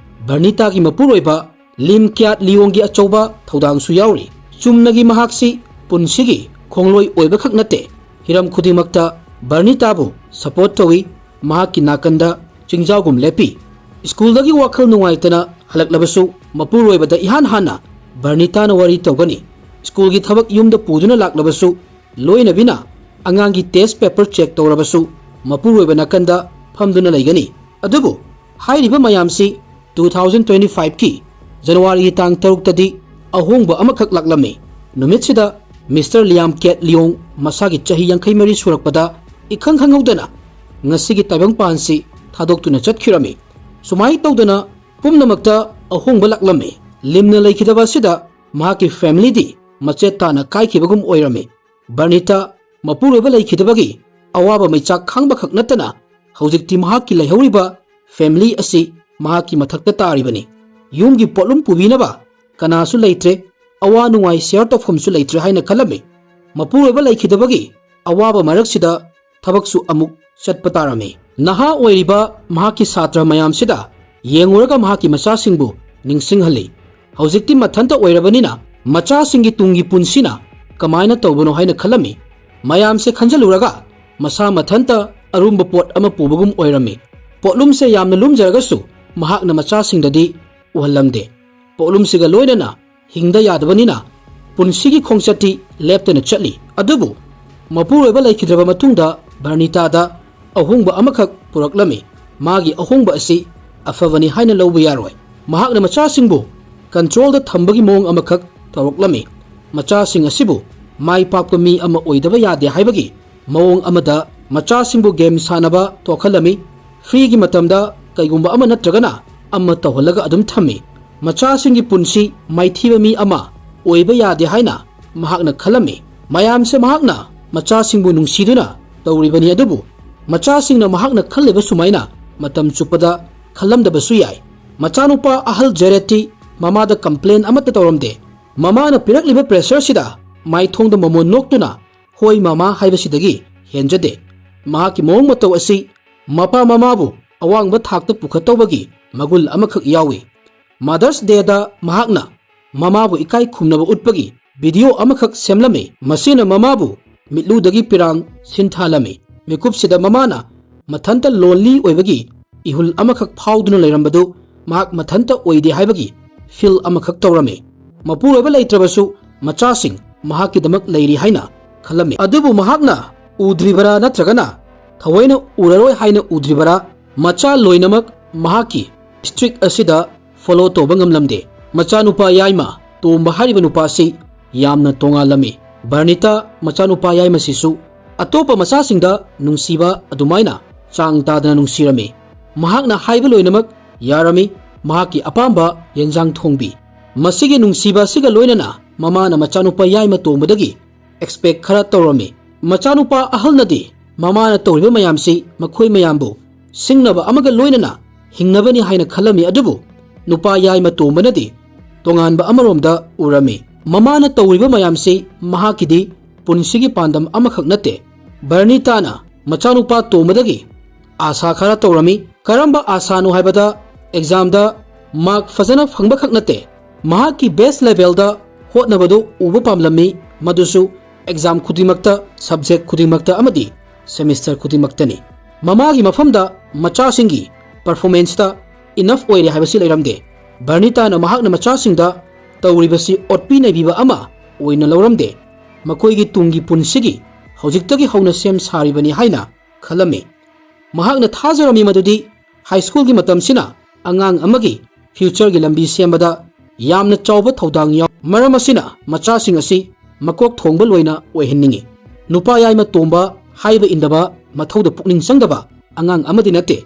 ꯕꯔꯅꯤꯇꯥꯒꯤ ꯃꯄꯨꯔꯣꯏꯕ ꯂꯤꯝ ꯀ꯭ꯌꯥꯠ ꯂꯤꯌꯣꯡꯒꯤ ꯑꯆꯧꯕ ꯊꯧꯗꯥꯡꯁꯨ ꯌꯥꯎꯔꯤ꯫ ꯆꯨꯝꯅꯒꯤ ꯃꯍꯥꯛꯁꯤ ꯄꯨꯟꯁꯤꯒꯤ ꯈꯣꯡꯂꯣꯏ ꯑꯣꯏꯕꯈꯛ ꯅꯠꯇꯦ, ꯍꯤꯔꯝ ꯈꯨꯗꯤꯡꯃꯛꯇ ꯕꯔꯅꯤꯇꯥꯕꯨ ꯁꯄꯣꯔꯠ ꯇꯧꯏ, ꯃꯍꯥꯛꯀꯤ ꯅꯥꯀꯟꯗ ꯆꯤꯡꯖꯥꯎꯒꯨꯝ ꯂꯦꯞꯄꯤ꯫ ꯁ꯭ꯀꯨꯜꯗꯒꯤ ꯋꯥꯈꯜ ꯅꯨꯡꯉꯥꯏꯇꯅ ꯍꯜꯂꯛꯂꯕꯁꯨ ꯃꯄꯨꯔꯣꯏꯕꯗ ꯏꯍꯥꯟ ꯍꯥꯟꯅ ꯕꯔꯅꯤꯇꯥꯅ ꯋꯥꯔꯤ ꯇꯧꯒꯅꯤ꯫ ꯁ꯭ꯀꯨꯜꯒꯤ ꯊꯕꯛ ꯌꯨꯝꯗ ꯄꯨꯗꯨꯅ ꯂꯥꯛꯂꯕꯁꯨ ꯂꯣꯏꯅꯕꯤꯅ ꯑꯉꯥꯡꯒꯤ ꯇꯦꯁ ꯄꯦꯄꯔ ꯆꯦꯛ ꯇꯧꯔꯕꯁꯨ ꯃꯄꯨꯔꯣꯏꯕ ꯅꯥꯀꯟꯗ ꯐꯝꯗꯨꯅ ꯂꯩꯒꯅꯤ꯫ ꯑꯗꯨꯕꯨ ꯍꯥꯏꯔꯤꯕ ꯃꯌꯥꯝꯁꯤ ꯇꯨ ꯊꯥꯎꯖꯟ ꯇ꯭ꯋꯦꯟꯇꯤ ꯐꯥꯏꯚꯀꯤ ꯖꯅꯋꯥꯔꯤꯒꯤ ꯇꯥꯡ ꯇꯔꯨꯛꯇꯗꯤ ꯑꯍꯣꯡꯕ ꯑꯃꯈꯛ ꯂꯥꯛꯂꯝꯃꯤ꯫ ꯅꯨꯃꯤꯠꯁꯤꯗ ꯃꯤꯁꯇꯔ ꯂꯤꯌꯥꯝ ꯀꯦꯠ ꯂꯤꯌꯣꯡ ꯃꯁꯥꯒꯤ ꯆꯍꯤ ꯌꯥꯡꯈꯩ ꯃꯔꯤ ꯁꯨꯔꯛꯄꯗ ꯏꯈꯪ ꯈꯪꯍꯧꯗꯅ ꯉꯁꯤꯒꯤ ꯇꯥꯏꯕꯪꯄꯥꯟꯁꯤ ꯊꯥꯗꯣꯛꯇꯨꯅ ꯆꯠꯈꯤꯔꯝꯃꯤ꯫ ꯁꯨꯃꯥꯏꯅ ꯇꯧꯗꯅ ꯄꯨꯝꯅꯃꯛꯇ ꯑꯍꯣꯡꯕ ꯂꯥꯛꯂꯝꯃꯤ꯫ ꯂꯤꯝꯅ ꯂꯩꯈꯤꯗꯕ ꯑꯁꯤꯗ ꯃꯍꯥꯛꯀꯤ ꯐꯦꯃꯤꯂꯤꯗꯤ ꯃꯆꯦꯠ ꯇꯥꯅ ꯀꯥꯏꯈꯤꯕꯒꯨꯝ ꯑꯣꯏꯔꯝꯃꯤ꯫ ꯕꯔꯅꯤꯇꯥ ꯃꯄꯨꯔꯣꯏꯕ ꯂꯩꯈꯤꯗꯕꯒꯤ ꯑꯋꯥꯕ ꯃꯩꯆꯥꯛ ꯈꯥꯡꯕꯈꯛ ꯅꯠꯇꯅ ꯍꯧꯖꯤꯛꯇꯤ ꯃꯍꯥꯛꯀꯤ ꯂꯩꯍꯧꯔꯤꯕ ꯐꯦꯃꯤꯂꯤ ꯑꯁꯤ ꯃꯍꯥꯛꯀꯤ ꯃꯊꯛꯇ ꯇꯥꯔꯤꯕꯅꯤ꯫ ꯌꯨꯝꯒꯤ ꯄꯣꯠꯂꯨꯝ ꯄꯨꯕꯤꯅꯕ ꯀꯅꯥꯁꯨ ꯂꯩꯇ꯭ꯔꯦ, ꯑꯋꯥ ꯅꯨꯡꯉꯥꯏ ꯁꯤꯌꯔ ꯇꯧꯐꯝꯁꯨ ꯂꯩꯇ꯭ꯔꯦ ꯍꯥꯏꯅ ꯈꯜꯂꯝꯃꯤ꯫ ꯃꯄꯨꯔꯣꯏꯕ ꯂꯩꯈꯤꯗꯕꯒꯤ ꯑꯋꯥꯕ ꯃꯔꯛꯁꯤꯗ ꯊꯕꯛꯁꯨ ꯑꯃꯨꯛ ꯆꯠꯄ ꯇꯥꯔꯝꯃꯤ꯫ ꯅꯍꯥ ꯑꯣꯏꯔꯤꯕ ꯃꯍꯥꯛꯀꯤ ꯁꯥꯇ꯭ꯔ ꯃꯌꯥꯝꯁꯤꯗ ꯌꯦꯡꯉꯨꯔꯒ ꯃꯍꯥꯛꯀꯤ ꯃꯆꯥꯁꯤꯡꯕꯨ ꯅꯤꯡꯁꯤꯡꯍꯜꯂꯤ꯫ ꯍꯧꯖꯤꯛꯇꯤ ꯃꯊꯟꯇ ꯑꯣꯏꯔꯕꯅꯤꯅ ꯃꯆꯥꯁꯤꯡꯒꯤ ꯇꯨꯡꯒꯤ ꯄꯨꯟꯁꯤꯅ ꯀꯃꯥꯏꯅ ꯇꯧꯕꯅꯣ ꯍꯥꯏꯅ ꯈꯜꯂꯝꯃꯤ꯫ ꯃꯌꯥꯝꯁꯦ ꯈꯟꯖꯜꯂꯨꯔꯒ ꯃꯁꯥ ꯃꯊꯟꯇ ꯑꯔꯨꯝꯕ ꯄꯣꯠ ꯑꯃ ꯄꯨꯕꯒꯨꯝ ꯑꯣꯏꯔꯝꯃꯤ꯫ ꯄꯣꯠꯂꯨꯝꯁꯦ ꯌꯥꯝꯅ ꯂꯨꯝꯖꯔꯒꯁꯨ ꯃꯍꯥꯛꯅ ꯃꯆꯥꯁꯤꯡꯗꯗꯤ ꯎꯍꯜꯂꯝꯗꯦ꯫ ꯄꯣꯠꯂꯨꯝꯁꯤꯒ ꯂꯣꯏꯅꯅ ꯍꯤꯡꯗ ꯌꯥꯗꯕꯅꯤꯅ ꯄꯨꯟꯁꯤꯒꯤ ꯈꯣꯡꯆꯠꯇꯤ ꯂꯦꯞꯇꯅ ꯆꯠꯂꯤ꯫ ꯑꯗꯨꯕꯨ ꯃꯄꯨꯔꯣꯏꯕ ꯂꯩꯈꯤꯗ꯭ꯔꯕ ꯃꯇꯨꯡꯗ ꯕꯔꯅꯤꯇꯥꯗ ꯑꯍꯣꯡꯕ ꯑꯃꯈꯛ ꯄꯨꯔꯛꯂꯝꯃꯤ꯫ ꯃꯥꯒꯤ ꯑꯍꯣꯡꯕ ꯑꯁꯤ ꯑꯐꯕꯅꯤ ꯍꯥꯏꯅ ꯂꯧꯕ ꯌꯥꯔꯣꯏ꯫ ꯃꯍꯥꯛꯅ ꯃꯆꯥꯁꯤꯡꯕꯨ ꯀꯟꯇ꯭ꯔꯣꯜꯗ ꯊꯝꯕꯒꯤ ꯃꯑꯣꯡ ꯑꯃꯈꯛ ꯇꯧꯔꯛꯂꯝꯃꯤ꯫ ꯃꯆꯥꯁꯤꯡ ꯑꯁꯤꯕꯨ ꯃꯥꯏ ꯄꯥꯛꯄ ꯃꯤ ꯑꯃ ꯑꯣꯏꯗꯕ ꯌꯥꯗꯦ ꯍꯥꯏꯕꯒꯤ ꯃꯑꯣꯡ ꯑꯃꯗ ꯃꯆꯥꯁꯤꯡꯕꯨ ꯒꯦꯝ ꯁꯥꯟꯅꯕ ꯇꯣꯛꯍꯜꯂꯝꯃꯤ꯫ ꯐ꯭ꯔꯤꯒꯤ ꯃꯇꯝꯗ ꯀꯩꯒꯨꯝꯕ ꯑꯃ ꯅꯠꯇ꯭ꯔꯒꯅ ꯑꯃ ꯇꯧꯍꯜꯂꯒ ꯑꯗꯨꯝ ꯊꯝꯃꯤ꯫ ꯃꯆꯥꯁꯤꯡꯒꯤ ꯄꯨꯟꯁꯤ ꯃꯥꯏꯊꯤꯕ ꯃꯤ ꯑꯃ ꯑꯣꯏꯕ ꯌꯥꯗꯦ ꯍꯥꯏꯅ ꯃꯍꯥꯛꯅ ꯈꯜꯂꯝꯃꯤ꯫ ꯃꯌꯥꯝꯁꯦ ꯃꯍꯥꯛꯅ ꯃꯆꯥꯁꯤꯡꯕꯨ ꯅꯨꯡꯁꯤꯗꯨꯅ ꯇꯧꯔꯤꯕꯅꯤ, ꯑꯗꯨꯕꯨ ꯃꯆꯥꯁꯤꯡꯅ ꯃꯍꯥꯛꯅ ꯈꯜꯂꯤꯕ ꯁꯨꯃꯥꯏꯅ ꯃꯇꯝ ꯆꯨꯞꯄꯗ ꯈꯜꯂꯝꯗꯕꯁꯨ ꯌꯥꯏ꯫ ꯃꯆꯥꯅꯨꯄꯥ ꯑꯍꯜ ꯖꯦꯔꯦꯠꯇꯤ ꯃꯃꯥꯗ ꯀꯝꯄ꯭ꯂꯦꯟ ꯑꯃꯠꯇ ꯇꯧꯔꯝꯗꯦ꯫ ꯃꯃꯥꯅ ꯄꯤꯔꯛꯂꯤꯕ ꯄ꯭ꯔꯦꯁꯔꯁꯤꯗ ꯃꯥꯏꯊꯣꯡꯗ ꯃꯃꯣꯟ ꯅꯣꯛꯇꯨꯅ "ꯍꯣꯏ ꯃꯃꯥ" ꯍꯥꯏꯕꯁꯤꯗꯒꯤ ꯍꯦꯟꯖꯗꯦ꯫ ꯃꯍꯥꯛꯀꯤ ꯃꯑꯣꯡ ꯃꯇꯧ ꯑꯁꯤ ꯃꯄꯥ ꯃꯃꯥꯕꯨ ꯑꯋꯥꯡꯕ ꯊꯥꯛꯇ ꯄꯨꯈꯠꯇꯧꯕꯒꯤ ꯃꯒꯨꯜ ꯑꯃꯈꯛ ꯌꯥꯎꯏ꯫ Mother's Dayꯗ ꯃꯍꯥꯛꯅ ꯃꯃꯥꯕꯨ ꯏꯀꯥꯏ ꯈꯨꯝꯅꯕ ꯎꯠꯄꯒꯤ video ꯑꯃꯈꯛ ꯁꯦꯝꯂꯝꯃꯤ꯫ ꯃꯁꯤꯅ ꯃꯃꯥꯕꯨ ꯃꯤꯠꯂꯨꯗꯒꯤ ꯄꯤꯔꯥꯡ ꯁꯤꯟꯊꯥꯂꯝꯃꯤ꯫ ꯃꯤꯀꯨꯞꯁꯤꯗ ꯃꯃꯥꯅ ꯃꯊꯟꯇ lonely ꯑꯣꯏꯕꯒꯤ ꯏꯍꯨꯜ ꯑꯃꯈꯛ ꯐꯥꯎꯗꯨꯅ ꯂꯩꯔꯝꯕꯗꯨ ꯃꯍꯥꯛ ꯃꯊꯟꯇ ꯑꯣꯏꯗꯦ ꯍꯥꯏꯕꯒꯤ feel ꯑꯃꯈꯛ ꯇꯧꯔꯝꯃꯤ꯫ ꯃꯄꯨꯔꯣꯏꯕ ꯂꯩꯇ꯭ꯔꯕꯁꯨ ꯃꯆꯥꯁꯤꯡ ꯃꯍꯥꯛꯀꯤꯗꯃꯛ ꯂꯩꯔꯤ ꯍꯥꯏꯅ ꯈꯜꯂꯝꯃꯤ꯫ ꯑꯗꯨꯕꯨ ꯃꯍꯥꯛꯅ ꯎꯗ꯭ꯔꯤꯕꯔꯥ ꯅꯠꯇ꯭ꯔꯒꯅ ꯊꯑꯣꯏꯅ ꯎꯔꯔꯣꯏ ꯍꯥꯏꯅ ꯎꯗ꯭ꯔꯤꯕꯔꯥ, ꯃꯆꯥ ꯂꯣꯏꯅꯃꯛ ꯃꯍꯥꯛꯀꯤ streak ꯑꯁꯤꯗ follow ꯇꯧꯕ ꯉꯝꯂꯝꯗꯦ꯫ ꯃꯆꯥꯅꯨꯄꯥ ꯌꯥꯏꯃ ꯇꯣꯝꯕ ꯍꯥꯏꯔꯤꯕ ꯅꯨꯄꯥ ꯑꯁꯤ ꯌꯥꯝꯅ ꯇꯣꯉꯥꯜꯂꯝꯃꯤ꯫ ꯕꯔꯅꯤꯇꯥ ꯃꯆꯥꯅꯨꯄꯥ ꯌꯥꯏꯃꯁꯤꯁꯨ ꯑꯇꯣꯞꯄ ꯃꯆꯥꯁꯤꯡꯗ ꯅꯨꯡꯁꯤꯕ ꯑꯗꯨꯃꯥꯏꯅ ꯆꯥꯡ ꯇꯥꯗꯅ ꯅꯨꯡꯁꯤꯔꯝꯃꯤ꯫ ꯃꯍꯥꯛꯅ ꯍꯥꯏꯕ ꯂꯣꯏꯅꯃꯛ ꯌꯥꯔꯝꯃꯤ꯫ ꯃꯍꯥꯛꯀꯤ ꯑꯄꯥꯝꯕ ꯌꯦꯟꯖꯥꯡ ꯊꯣꯡꯕꯤ꯫ ꯃꯁꯤꯒꯤ ꯅꯨꯡꯁꯤꯕ ꯑꯁꯤꯒ ꯂꯣꯏꯅꯅ ꯃꯃꯥꯅ ꯃꯆꯥꯅꯨꯄꯥ ꯌꯥꯏꯃ ꯇꯣꯝꯕꯗꯒꯤ expect ꯈꯔ ꯇꯧꯔꯝꯃꯤ꯫ ꯃꯆꯥꯅꯨꯄꯥ ꯑꯍꯜꯅꯗꯤ ꯃꯃꯥꯅ ꯇꯧꯔꯤꯕ ꯃꯌꯥꯝꯁꯤ ꯃꯈꯣꯏ ꯃꯌꯥꯝꯕꯨ ꯁꯤꯡꯅꯕ ꯑꯃꯒ ꯂꯣꯏꯅꯅ ꯍꯤꯡꯅꯕꯅꯤ ꯍꯥꯏꯅ ꯈꯜꯂꯝꯃꯤ, ꯑꯗꯨꯕꯨ ꯅꯨꯄꯥ ꯌꯥꯏꯃ ꯇꯣꯝꯕꯅꯗꯤ ꯇꯣꯉꯥꯟꯕ ꯑꯃꯔꯣꯝꯗ ꯎꯔꯝꯃꯤ꯫ ꯃꯃꯥꯅ ꯇꯧꯔꯤꯕ ꯃꯌꯥꯝꯁꯤ ꯃꯍꯥꯛꯀꯤꯗꯤ ꯄꯨꯟꯁꯤꯒꯤ ꯄꯥꯟꯗꯝ ꯑꯃꯈꯛ ꯅꯠꯇꯦ꯫ ꯕꯔꯅꯤꯇꯥꯅ ꯃꯆꯥꯅꯨꯄꯥ ꯇꯣꯝꯕꯗꯒꯤ ꯑꯥꯁꯥ ꯈꯔ ꯇꯧꯔꯝꯃꯤ꯫ ꯀꯔꯝꯕ ꯑꯥꯁꯥꯅꯣ ꯍꯥꯏꯕꯗ, examꯗ mark ꯐꯖꯅ ꯐꯪꯕꯈꯛ ꯅꯠꯇꯦ, ꯃꯍꯥꯛꯀꯤ best levelꯗ ꯍꯣꯠꯅꯕꯗꯨ ꯎꯕ ꯄꯥꯝꯂꯝꯃꯤ, ꯃꯗꯨꯁꯨ exam ꯈꯨꯗꯤꯡꯃꯛꯇ, subject ꯈꯨꯗꯤꯡꯃꯛꯇ ꯑꯃꯗꯤ semester ꯈꯨꯗꯤꯡꯃꯛꯇꯅꯤ꯫ ꯃꯃꯥꯒꯤ ꯃꯐꯝꯗ ꯃꯆꯥꯁꯤꯡꯒꯤ performanceꯇ enough ꯑꯣꯏꯔꯦ ꯍꯥꯏꯕꯁꯤ ꯂꯩꯔꯝꯗꯦ꯫ ꯕꯔꯅꯤꯇꯥꯅ ꯃꯍꯥꯛꯅ ꯃꯆꯥꯁꯤꯡꯗ ꯇꯧꯔꯤꯕꯁꯤ ꯑꯣꯠꯄꯤ ꯅꯩꯕꯤꯕ ꯑꯃ ꯑꯣꯏꯅ ꯂꯧꯔꯝꯗꯦ꯫ ꯃꯈꯣꯏꯒꯤ ꯇꯨꯡꯒꯤ ꯄꯨꯟꯁꯤꯒꯤ ꯍꯧꯖꯤꯛꯇꯒꯤ ꯍꯧꯅ ꯁꯦꯝ ꯁꯥꯔꯤꯕꯅꯤ ꯍꯥꯏꯅ ꯈꯜꯂꯝꯃꯤ꯫ ꯃꯍꯥꯛꯅ ꯊꯥꯖꯔꯝꯃꯤ ꯃꯗꯨꯗꯤ high schoolꯒꯤ ꯃꯇꯝꯁꯤꯅ ꯑꯉꯥꯡ ꯑꯃꯒꯤ futureꯒꯤ ꯂꯝꯕꯤ ꯁꯦꯝꯕꯗ ꯌꯥꯝꯅ ꯆꯥꯎꯕ ꯊꯧꯗꯥꯡ ꯌꯥꯎ꯫ ꯃꯔꯝ ꯑꯁꯤꯅ ꯃꯆꯥꯁꯤꯡ ꯑꯁꯤ ꯃꯀꯣꯛ ꯊꯣꯡꯕ ꯂꯣꯏꯅ ꯑꯣꯏꯍꯟꯅꯤꯡꯏ꯫ ꯅꯨꯄꯥ ꯌꯥꯏꯃ ꯇꯣꯝꯕ ꯍꯥꯏꯕ ꯏꯟꯗꯕ, ꯃꯊꯧꯗ ꯄꯨꯛꯅꯤꯡ ꯆꯪꯗꯕ ꯑꯉꯥꯡ ꯑꯃꯗꯤ ꯅꯠꯇꯦ꯫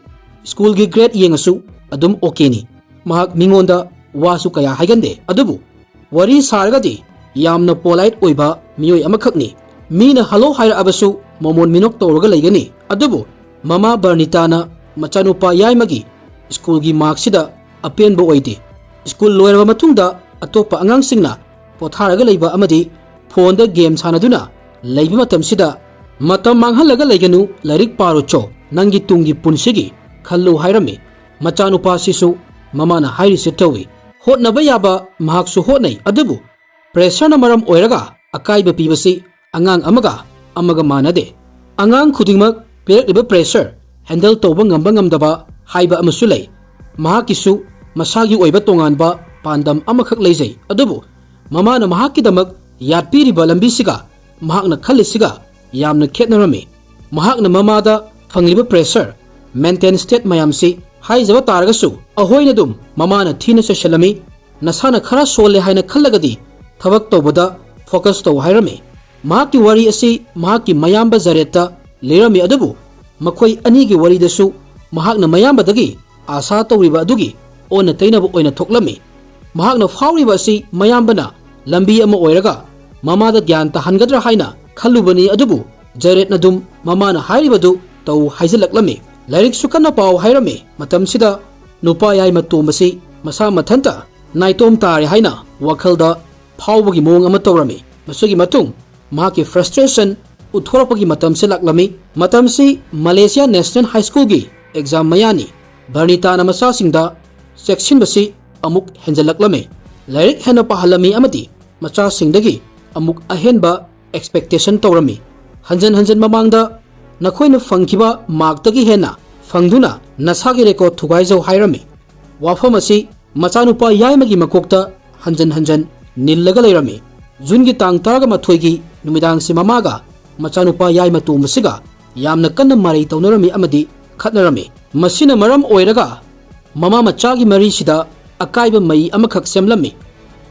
Schoolꯒꯤ grade ꯌꯦꯡꯉꯁꯨ ꯑꯗꯨꯝ okayꯅꯤ꯫ ꯃꯍꯥꯛ ꯃꯤꯉꯣꯟꯗ ꯋꯥꯁꯨ ꯀꯌꯥ ꯍꯥꯏꯒꯟꯗꯦ꯫ ꯑꯗꯨꯕꯨ ꯋꯥꯔꯤ ꯁꯥꯔꯒꯗꯤ ꯌꯥꯝꯅ polite ꯑꯣꯏꯕ ꯃꯤꯑꯣꯏ ꯑꯃꯈꯛꯅꯤ꯫ ꯃꯤꯅ hello ꯍꯥꯏꯔꯛꯑꯕꯁꯨ ꯃꯃꯣꯟ ꯃꯤꯅꯣꯛ ꯇꯧꯔꯒ ꯂꯩꯒꯅꯤ꯫ ꯑꯗꯨꯕꯨ ꯃꯃꯥ ꯕꯔꯅꯤꯇꯥꯅ ꯃꯆꯥꯅꯨꯄꯥ ꯌꯥꯏꯃꯒꯤ schoolꯒꯤ markꯁꯤꯗ ꯑꯄꯦꯟꯕ ꯑꯣꯏꯗꯦ꯫ School ꯂꯣꯏꯔꯕ ꯃꯇꯨꯡꯗ ꯑꯇꯣꯞꯄ ꯑꯉꯥꯡꯁꯤꯡꯅ ꯄꯣꯊꯥꯔꯒ ꯂꯩꯕ ꯑꯃꯗꯤ phoneꯗ game ꯁꯥꯟꯅꯗꯨꯅ ꯂꯩꯕ ꯃꯇꯝꯁꯤꯗ "ꯃꯇꯝ ꯃꯥꯡꯍꯜꯂꯒ ꯂꯩꯒꯅꯨ, ꯂꯥꯏꯔꯤꯛ ꯄꯥꯔꯨꯆꯣ, ꯅꯪꯒꯤ ꯇꯨꯡꯒꯤ ꯄꯨꯟꯁꯤꯒꯤ ꯈꯜꯂꯨ" ꯍꯥꯏꯔꯝꯃꯤ꯫ ꯃꯆꯥꯅꯨꯄꯥꯁꯤꯁꯨ ꯃꯃꯥꯅ ꯍꯥꯏꯔꯤꯁꯦ ꯇꯧꯏ꯫ ꯍꯣꯠꯅꯕ ꯌꯥꯕ ꯃꯍꯥꯛꯁꯨ ꯍꯣꯠꯅꯩ, ꯑꯗꯨꯕꯨ pressureꯅ ꯃꯔꯝ ꯑꯣꯏꯔꯒ ꯑꯀꯥꯏꯕ ꯄꯤꯕꯁꯤ ꯑꯉꯥꯡ ꯑꯃꯒ ꯑꯃꯒ ꯃꯥꯟꯅꯗꯦ꯫ ꯑꯉꯥꯡ ꯈꯨꯗꯤꯡꯃꯛ ꯄꯤꯔꯛꯂꯤꯕ pressure handle ꯇꯧꯕ ꯉꯝꯕ ꯉꯝꯗꯕ ꯍꯥꯏꯕ ꯑꯃꯁꯨ ꯂꯩ꯫ ꯃꯍꯥꯛꯀꯤꯁꯨ ꯃꯁꯥꯒꯤ ꯑꯣꯏꯕ ꯇꯣꯉꯥꯟꯕ ꯄꯥꯟꯗꯝ ꯑꯃꯈꯛ ꯂꯩꯖꯩ, ꯑꯗꯨꯕꯨ ꯃꯃꯥꯅ ꯃꯍꯥꯛꯀꯤꯗꯃꯛ ꯌꯥꯠꯄꯤꯔꯤꯕ ꯂꯝꯕꯤꯁꯤꯒ ꯃꯍꯥꯛꯅ ꯈꯜꯂꯤꯁꯤꯒ ꯌꯥꯝꯅ ꯈꯦꯠꯅꯔꯝꯃꯤ꯫ ꯃꯍꯥꯛꯅ ꯃꯃꯥꯗ ꯐꯪꯂꯤꯕ pressure, mental state ꯃꯌꯥꯝꯁꯤ ꯍꯥꯏꯖꯕ ꯇꯥꯔꯒꯁꯨ, ꯑꯍꯣꯏꯅ ꯑꯗꯨꯝ ꯃꯃꯥꯅ ꯊꯤꯅ ꯆꯩꯁꯤꯜꯂꯝꯃꯤ꯫ "ꯅꯁꯥꯅ ꯈꯔ ꯁꯣꯜꯂꯦ ꯍꯥꯏꯅ ꯈꯜꯂꯒꯗꯤ ꯊꯕꯛ ꯇꯧꯕꯗ focus ꯇꯧ" ꯍꯥꯏꯔꯝꯃꯤ꯫ ꯃꯍꯥꯛꯀꯤ ꯋꯥꯔꯤ ꯑꯁꯤ ꯃꯍꯥꯛꯀꯤ ꯃꯌꯥꯝꯕ ꯖꯔꯦꯠꯇ ꯂꯤꯔꯝꯃꯤ, ꯑꯗꯨꯕꯨ ꯃꯈꯣꯏ ꯑꯅꯤꯒꯤ ꯋꯥꯔꯤꯗꯁꯨ ꯃꯍꯥꯛꯅ ꯃꯌꯥꯝꯕꯗꯒꯤ ꯑꯥꯁꯥ ꯇꯧꯔꯤꯕ ꯑꯗꯨꯒꯤ ꯑꯣꯟꯅ ꯇꯩꯅꯕ ꯑꯣꯏꯅ ꯊꯣꯛꯂꯝꯃꯤ꯫ ꯃꯍꯥꯛꯅ ꯐꯥꯎꯔꯤꯕ ꯑꯁꯤ ꯃꯌꯥꯝꯕꯅ ꯂꯝꯕꯤ ꯑꯃ ꯑꯣꯏꯔꯒ ꯃꯃꯥꯗ ꯒ꯭ꯌꯥꯟ ꯇꯥꯍꯟꯒꯗ꯭ꯔꯥ ꯍꯥꯏꯅ ꯈꯜꯂꯨꯕꯅꯤ, ꯑꯗꯨꯕꯨ ꯖꯔꯦꯠꯅ ꯑꯗꯨꯝ ꯃꯃꯥꯅ ꯍꯥꯏꯔꯤꯕꯗꯨ ꯇꯧ ꯍꯥꯏꯖꯤꯜꯂꯛꯂꯝꯃꯤ꯫ "ꯂꯥꯏꯔꯤꯛꯁꯨ ꯀꯟꯅ ꯄꯥꯎ" ꯍꯥꯏꯔꯝꯃꯤ꯫ ꯃꯇꯝꯁꯤꯗ ꯅꯨꯄꯥ ꯌꯥꯏꯃ ꯇꯣꯝꯕꯁꯤ ꯃꯁꯥ ꯃꯊꯟꯇ ꯅꯥꯏꯇꯣꯝ ꯇꯥꯔꯦ ꯍꯥꯏꯅ ꯋꯥꯈꯜꯗ ꯐꯥꯎꯕꯒꯤ ꯃꯑꯣꯡ ꯑꯃ ꯇꯧꯔꯝꯃꯤ꯫ ꯃꯁꯤꯒꯤ ꯃꯇꯨꯡ ꯃꯍꯥꯛꯀꯤ frustration ꯎꯠꯊꯣꯔꯛꯄꯒꯤ ꯃꯇꯝꯁꯤ ꯂꯥꯛꯂꯝꯃꯤ꯫ ꯃꯇꯝꯁꯤ Malaysia National High Schoolꯒꯤ exam ꯃꯌꯥꯅꯤ꯫ ꯕꯔꯅꯤꯇꯥꯅ ꯃꯆꯥꯁꯤꯡꯗ ꯆꯦꯛꯁꯤꯟꯕꯁꯤ ꯑꯃꯨꯛ ꯍꯦꯟꯖꯜꯂꯛꯂꯝꯃꯤ꯫ ꯂꯥꯏꯔꯤꯛ ꯍꯦꯟꯅ ꯄꯥꯍꯜꯂꯝꯃꯤ ꯑꯃꯗꯤ ꯃꯆꯥꯁꯤꯡꯗꯒꯤ ꯑꯃꯨꯛ ꯑꯍꯦꯟꯕ expectation ꯇꯧꯔꯝꯃꯤ꯫ ꯍꯟꯖꯟ ꯍꯟꯖꯟ ꯃꯃꯥꯡꯗ "ꯅꯈꯣꯏꯅ ꯐꯪꯈꯤꯕ markꯇꯒꯤ ꯍꯦꯟꯅ ꯐꯪꯗꯨꯅ ꯅꯁꯥꯒꯤ record ꯊꯨꯒꯥꯏꯖꯧ" ꯍꯥꯏꯔꯝꯃꯤ꯫ ꯋꯥꯐꯝ ꯑꯁꯤ ꯃꯆꯥꯅꯨꯄꯥ ꯌꯥꯏꯃꯒꯤ ꯃꯀꯣꯛꯇ ꯍꯟꯖꯟ ꯍꯟꯖꯟ ꯅꯤꯜꯂꯒ ꯂꯩꯔꯝꯃꯤ꯫ ꯖꯨꯟꯒꯤ ꯇꯥꯡ ꯇꯔꯥꯃꯥꯊꯣꯏꯒꯤ ꯅꯨꯃꯤꯗꯥꯡꯁꯤ ꯃꯃꯥꯒ ꯃꯆꯥꯅꯨꯄꯥ ꯌꯥꯏꯃ ꯇꯣꯝꯕꯁꯤꯒ ꯌꯥꯝꯅ ꯀꯟꯅ ꯃꯔꯩ ꯇꯧꯅꯔꯝꯃꯤ ꯑꯃꯗꯤ ꯈꯠꯅꯔꯝꯃꯤ꯫ ꯃꯁꯤꯅ ꯃꯔꯝ ꯑꯣꯏꯔꯒ ꯃꯃꯥ ꯃꯆꯥꯒꯤ ꯃꯔꯤꯁꯤꯗ ꯑꯀꯥꯏꯕ ꯃꯩ ꯑꯃꯈꯛ ꯁꯦꯝꯂꯝꯃꯤ꯫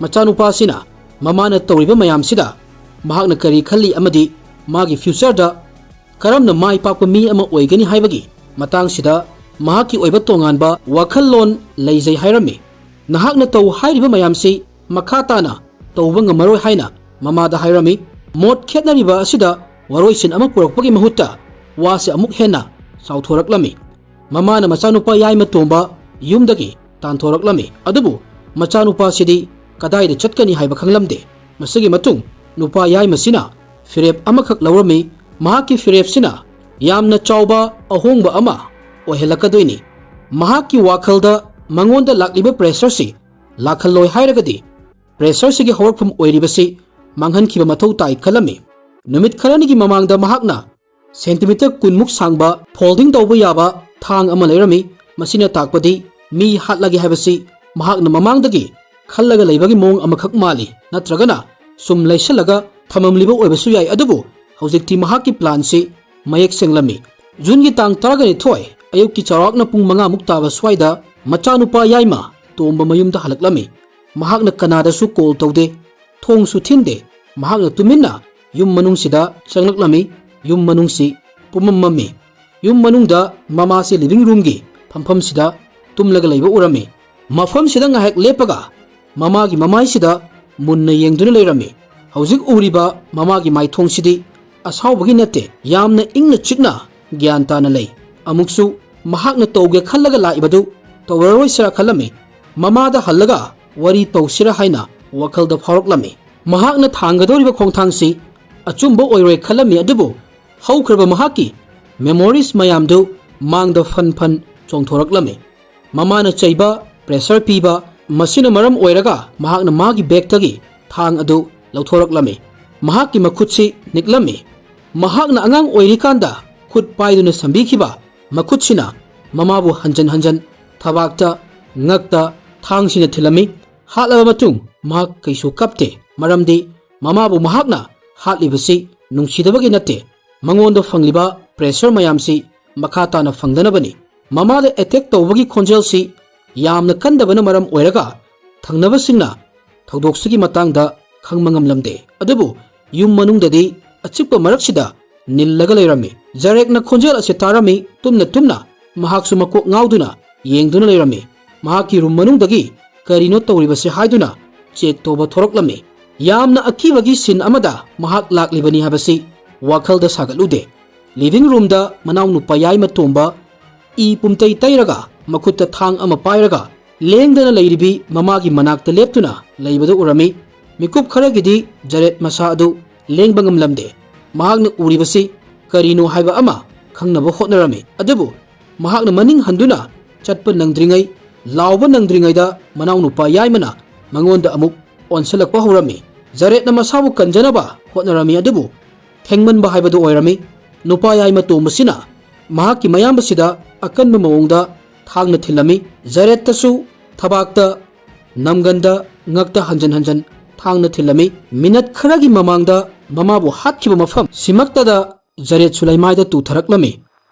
ꯃꯆꯥꯅꯨꯄꯥꯁꯤꯅ ꯃꯃꯥꯅ ꯇꯧꯔꯤꯕ ꯃꯌꯥꯝꯁꯤꯗ ꯃꯍꯥꯛꯅ ꯀꯔꯤ ꯈꯜꯂꯤ ꯑꯃꯗꯤ ꯃꯥꯒꯤ futureꯗ ꯀꯔꯝꯅ ꯃꯥꯏ ꯄꯥꯛꯄ ꯃꯤ ꯑꯃ ꯑꯣꯏꯒꯅꯤ ꯍꯥꯏꯕꯒꯤ ꯃꯇꯥꯡꯁꯤꯗ ꯃꯍꯥꯛꯀꯤ ꯑꯣꯏꯕ ꯇꯣꯉꯥꯟꯕ ꯋꯥꯈꯜꯂꯣꯟ ꯂꯩꯖꯩ ꯍꯥꯏꯔꯝꯃꯤ꯫ "ꯅꯍꯥꯛꯅ ꯇꯧ ꯍꯥꯏꯔꯤꯕ ꯃꯌꯥꯝꯁꯤ ꯃꯈꯥ ꯇꯥꯅ ꯇꯧꯕ ꯉꯝꯃꯔꯣꯏ" ꯍꯥꯏꯅ ꯃꯃꯥꯗ ꯍꯥꯏꯔꯝꯃꯤ꯫ ꯃꯣꯠ ꯈꯦꯠꯅꯔꯤꯕ ꯑꯁꯤꯗ ꯋꯥꯔꯣꯏꯁꯤꯟ ꯑꯃ ꯄꯨꯔꯛꯄꯒꯤ ꯃꯍꯨꯠꯇ ꯋꯥꯁꯤ ꯑꯃꯨꯛ ꯍꯦꯟꯅ ꯆꯥꯎꯊꯣꯔꯛꯂꯝꯃꯤ꯫ ꯃꯃꯥꯅ ꯃꯆꯥꯅꯨꯄꯥ ꯌꯥꯏꯃ ꯇꯣꯝꯕ ꯌꯨꯝꯗꯒꯤ ꯇꯥꯟꯊꯣꯔꯛꯂꯝꯃꯤ, ꯑꯗꯨꯕꯨ ꯃꯆꯥꯅꯨꯄꯥꯁꯤꯗꯤ ꯀꯗꯥꯏꯗ ꯆꯠꯀꯅꯤ ꯍꯥꯏꯕ ꯈꯪꯂꯝꯗꯦ꯫ ꯃꯁꯤꯒꯤ ꯃꯇꯨꯡ ꯅꯨꯄꯥ ꯌꯥꯏꯃꯁꯤꯅ ꯐꯤꯔꯦꯞ ꯑꯃꯈꯛ ꯂꯧꯔꯝꯃꯤ꯫ ꯃꯍꯥꯛꯀꯤ ꯐꯤꯔꯦꯞꯁꯤꯅ ꯌꯥꯝꯅ ꯆꯥꯎꯕ ꯑꯍꯣꯡꯕ ꯑꯃ ꯑꯣꯏꯍꯜꯂꯛꯀꯗꯣꯏꯅꯤ꯫ ꯃꯍꯥꯛꯀꯤ ꯋꯥꯈꯜꯗ ꯃꯉꯣꯟꯗ ꯂꯥꯛꯂꯤꯕ pressureꯁꯤ ꯂꯥꯛꯍꯜꯂꯣꯏ ꯍꯥꯏꯔꯒꯗꯤ, pressureꯁꯤꯒꯤ ꯍꯧꯔꯛꯐꯝ ꯑꯣꯏꯔꯤꯕꯁꯤ ꯃꯥꯡꯍꯟꯈꯤꯕ ꯃꯊꯧ ꯇꯥꯏ ꯈꯜꯂꯝꯃꯤ꯫ ꯅꯨꯃꯤꯠ ꯈꯔꯅꯤꯒꯤ ꯃꯃꯥꯡꯗ ꯃꯍꯥꯛꯅ centimeter ꯀꯨꯟꯃꯨꯛ ꯁꯥꯡꯕ folding ꯇꯧꯕ ꯌꯥꯕ ꯊꯥꯡ ꯑꯃ ꯂꯩꯔꯝꯃꯤ꯫ ꯃꯁꯤꯅ ꯇꯥꯛꯄꯗꯤ ꯃꯤ ꯍꯥꯠꯂꯒꯦ ꯍꯥꯏꯕꯁꯤ ꯃꯍꯥꯛꯅ ꯃꯃꯥꯡꯗꯒꯤ ꯈꯜꯂꯒ ꯂꯩꯕꯒꯤ ꯃꯑꯣꯡ ꯑꯃꯈꯛ ꯃꯥꯜꯂꯤ, ꯅꯠꯇ꯭ꯔꯒꯅ ꯁꯨꯝ ꯂꯩꯁꯜꯂꯒ ꯊꯝꯃꯝꯂꯤꯕ ꯑꯣꯏꯕꯁꯨ ꯌꯥꯏ꯫ ꯑꯗꯨꯕꯨ ꯍꯧꯖꯤꯛꯇꯤ ꯃꯍꯥꯛꯀꯤ planꯁꯤ ꯃꯌꯦꯛ ꯁꯦꯡꯂꯝꯃꯤ꯫ ꯖꯨꯟꯒꯤ ꯇꯥꯡ ꯇꯔꯥꯅꯤꯊꯣꯏ ꯑꯌꯨꯛꯀꯤ ꯆꯥꯎꯔꯥꯛꯅ ꯄꯨꯡ ꯃꯉꯥꯃꯨꯛ ꯇꯥꯕ ꯁ꯭ꯋꯥꯏꯗ ꯃꯆꯥꯅꯨꯄꯥ ꯌꯥꯏꯃ ꯇꯣꯝꯕ ꯃꯌꯨꯝꯗ ꯍꯜꯂꯛꯂꯝꯃꯤ꯫ ꯃꯍꯥꯛꯅ ꯀꯅꯥꯗꯁꯨ call ꯇꯧꯗꯦ, ꯊꯣꯡꯁꯨ ꯊꯤꯟꯗꯦ꯫ ꯃꯍꯥꯛꯅ ꯇꯨꯃꯤꯟꯅ ꯌꯨꯝ ꯃꯅꯨꯡꯁꯤꯗ ꯆꯪꯂꯛꯂꯝꯃꯤ꯫ ꯌꯨꯝ ꯃꯅꯨꯡꯁꯤ ꯄꯨꯝꯃꯝ ꯃꯝꯃꯤ꯫ ꯌꯨꯝ ꯃꯅꯨꯡꯗ ꯃꯃꯥꯁꯤ living roomꯒꯤ ꯐꯝꯐꯝꯁꯤꯗ ꯇꯨꯝꯂꯒ ꯂꯩꯕ ꯎꯔꯝꯃꯤ꯫ ꯃꯐꯝꯁꯤꯗ ꯉꯥꯏꯍꯥꯛ ꯂꯦꯞꯄꯒ ꯃꯃꯥꯒꯤ ꯃꯃꯥꯏꯁꯤꯗ ꯃꯨꯟꯅ ꯌꯦꯡꯗꯨꯅ ꯂꯩꯔꯝꯃꯤ꯫ ꯍꯧꯖꯤꯛ ꯎꯔꯤꯕ ꯃꯃꯥꯒꯤ ꯃꯥꯏꯊꯣꯡꯁꯤꯗꯤ ꯑꯁꯥꯎꯕꯒꯤ ꯅꯠꯇꯦ, ꯌꯥꯝꯅ ꯏꯪꯅ ꯆꯤꯛꯅ ꯒ꯭ꯌꯥꯟ ꯇꯥꯅ ꯂꯩ꯫ ꯑꯃꯨꯛꯁꯨ ꯃꯍꯥꯛꯅ ꯇꯧꯒꯦ ꯈꯜꯂꯒ ꯂꯥꯛꯏꯕꯗꯨ ꯇꯧꯔꯔꯣꯏꯁꯤꯔꯥ ꯈꯜꯂꯝꯃꯤ꯫ ꯃꯃꯥꯗ ꯍꯜꯂꯒ ꯋꯥꯔꯤ ꯇꯧꯁꯤꯔꯥ ꯍꯥꯏꯅ ꯋꯥꯈꯜꯗ ꯐꯥꯎꯔꯛꯂꯝꯃꯤ꯫ ꯃꯍꯥꯛꯅ ꯊꯥꯡꯒꯗꯧꯔꯤꯕ ꯈꯣꯡꯊꯥꯡꯁꯤ ꯑꯆꯨꯝꯕ ꯑꯣꯏꯔꯣꯏ ꯈꯜꯂꯝꯃꯤ, ꯑꯗꯨꯕꯨ ꯍꯧꯈ꯭ꯔꯕ ꯃꯍꯥꯛꯀꯤ memories ꯃꯌꯥꯝꯗꯨ ꯃꯥꯡꯗ ꯐꯟ ꯐꯟ ꯆꯣꯡꯊꯣꯔꯛꯂꯝꯃꯤ꯫ ꯃꯃꯥꯅ ꯆꯩꯕ, pressure ꯄꯤꯕ, ꯃꯁꯤꯅ ꯃꯔꯝ ꯑꯣꯏꯔꯒ ꯃꯍꯥꯛꯅ ꯃꯥꯒꯤ bagꯇꯒꯤ ꯊꯥꯡ ꯑꯗꯨ ꯂꯧꯊꯣꯔꯛꯂꯝꯃꯤ꯫ ꯃꯍꯥꯛꯀꯤ ꯃꯈꯨꯠꯁꯤ ꯅꯤꯛꯂꯝꯃꯤ꯫ ꯃꯍꯥꯛꯅ ꯑꯉꯥꯡ ꯑꯣꯏꯔꯤꯀꯥꯟꯗ ꯈꯨꯠ ꯄꯥꯏꯗꯨꯅ ꯁꯝꯕꯤꯈꯤꯕ ꯃꯈꯨꯠꯁꯤꯅ ꯃꯃꯥꯕꯨ ꯍꯟꯖꯟ ꯍꯟꯖꯟ ꯊꯕꯥꯛꯇ, ꯉꯛꯇ ꯊꯥꯡꯁꯤꯅ ꯊꯤꯜꯂꯝꯃꯤ꯫ ꯍꯥꯠꯂꯕ ꯃꯇꯨꯡ ꯃꯍꯥꯛ ꯀꯩꯁꯨ ꯀꯞꯇꯦ, ꯃꯔꯝꯗꯤ ꯃꯃꯥꯕꯨ ꯃꯍꯥꯛꯅ ꯍꯥꯠꯂꯤꯕꯁꯤ ꯅꯨꯡꯁꯤꯗꯕꯒꯤ ꯅꯠꯇꯦ, ꯃꯉꯣꯟꯗ ꯐꯪꯂꯤꯕ pressure ꯃꯌꯥꯝꯁꯤ ꯃꯈꯥ ꯇꯥꯅ ꯐꯪꯗꯅꯕꯅꯤ꯫ ꯃꯃꯥꯗ attack ꯇꯧꯕꯒꯤ ꯈꯣꯟꯖꯦꯜꯁꯤ ꯌꯥꯝꯅ ꯀꯟꯗꯕꯅ ꯃꯔꯝ ꯑꯣꯏꯔꯒ ꯊꯪꯅꯕꯁꯤꯡꯅ ꯊꯧꯗꯣꯛꯁꯤꯒꯤ ꯃꯇꯥꯡꯗ ꯈꯪꯕ ꯉꯝꯂꯝꯗꯦ꯫ ꯑꯗꯨꯕꯨ ꯌꯨꯝ ꯃꯅꯨꯡꯗꯗꯤ ꯑꯆꯤꯛꯄ ꯃꯔꯛꯁꯤꯗ ꯅꯤꯜꯂꯒ ꯂꯩꯔꯝꯃꯤ꯫ ꯖꯔꯦꯠꯅ ꯈꯣꯟꯖꯦꯜ ꯑꯁꯤ ꯇꯥꯔꯝꯃꯤ꯫ ꯇꯨꯝꯅ ꯇꯨꯝꯅ ꯃꯍꯥꯛꯁꯨ ꯃꯀꯣꯛ ꯉꯥꯎꯗꯨꯅ ꯌꯦꯡꯗꯨꯅ ꯂꯩꯔꯝꯃꯤ꯫ ꯃꯍꯥꯛꯀꯤ room ꯃꯅꯨꯡꯗꯒꯤ ꯀꯔꯤꯅꯣ ꯇꯧꯔꯤꯕꯁꯤ ꯍꯥꯏꯗꯨꯅ check ꯇꯧꯕ ꯊꯣꯔꯛꯂꯝꯃꯤ꯫ ꯌꯥꯝꯅ ꯑꯀꯤꯕꯒꯤ scene ꯑꯃꯗ ꯃꯍꯥꯛ ꯂꯥꯛꯂꯤꯕꯅꯤ ꯍꯥꯏꯕꯁꯤ ꯋꯥꯈꯜꯗ ꯁꯥꯒꯠꯂꯨꯗꯦ꯫ Living roomꯗ ꯃꯅꯥꯎꯅꯨꯄꯥ ꯌꯥꯏꯃ ꯇꯣꯝꯕ ꯏ ꯄꯨꯝꯇꯩ ꯇꯩꯔꯒ ꯃꯈꯨꯠꯇ ꯊꯥꯡ ꯑꯃ ꯄꯥꯏꯔꯒ ꯂꯦꯡꯗꯅ ꯂꯩꯔꯤꯕꯤ ꯃꯃꯥꯒꯤ ꯃꯅꯥꯛꯇ ꯂꯦꯞꯇꯨꯅ ꯂꯩꯕꯗꯨ ꯎꯔꯝꯃꯤ꯫ ꯃꯤꯀꯨꯞ ꯈꯔꯒꯤꯗꯤ ꯖꯔꯦꯠ ꯃꯁꯥ ꯑꯗꯨ ꯂꯦꯡꯕ ꯉꯝꯂꯝꯗꯦ꯫ ꯃꯍꯥꯛꯅ ꯎꯔꯤꯕꯁꯤ ꯀꯔꯤꯅꯣ ꯍꯥꯏꯕ ꯑꯃ ꯈꯪꯅꯕ ꯍꯣꯠꯅꯔꯝꯃꯤ꯫ ꯑꯗꯨꯕꯨ ꯃꯍꯥꯛꯅ ꯃꯅꯤꯡ ꯍꯟꯗꯨꯅ ꯆꯠꯄ ꯅꯪꯗ꯭ꯔꯤꯉꯩ, ꯂꯥꯎꯕ ꯅꯪꯗ꯭ꯔꯤꯉꯩꯗ ꯃꯅꯥꯎꯅꯨꯄꯥ ꯌꯥꯏꯃꯅ ꯃꯉꯣꯟꯗ ꯑꯃꯨꯛ ꯑꯣꯟꯁꯤꯜꯂꯛꯄ ꯍꯧꯔꯝꯃꯤ꯫ ꯖꯔꯦꯠꯅ ꯃꯁꯥꯕꯨ ꯀꯟꯖꯅꯕ ꯍꯣꯠꯅꯔꯝꯃꯤ, ꯑꯗꯨꯕꯨ ꯊꯦꯡꯃꯟꯕ ꯍꯥꯏꯕꯗꯨ ꯑꯣꯏꯔꯝꯃꯤ꯫ ꯅꯨꯄꯥ ꯌꯥꯏꯃ ꯇꯣꯝꯕꯁꯤꯅ ꯃꯍꯥꯛꯀꯤ ꯃꯌꯥꯝꯕꯁꯤꯗ ꯑꯀꯟꯕ ꯃꯑꯣꯡꯗ ꯊꯥꯡꯅ ꯊꯤꯜꯂꯝꯃꯤ꯫ ꯖꯔꯦꯠꯇꯁꯨ ꯊꯕꯥꯛꯇ, ꯅꯝꯒꯟꯗ, ꯉꯛꯇ ꯍꯟꯖꯟ ꯍꯟꯖꯟ ꯊꯥꯡꯅ ꯊꯤꯜꯂꯝꯃꯤ꯫ ꯃꯤꯅꯠ ꯈꯔꯒꯤ ꯃꯃꯥꯡꯗ ꯃꯃꯥꯕꯨ ꯍꯥꯠꯈꯤꯕ ꯃꯐꯝ ꯁꯤꯃꯛꯇꯗ ꯖꯔꯦꯠꯁꯨ ꯂꯩꯃꯥꯏꯗ ꯇꯨꯊꯔꯛꯂꯝꯃꯤ꯫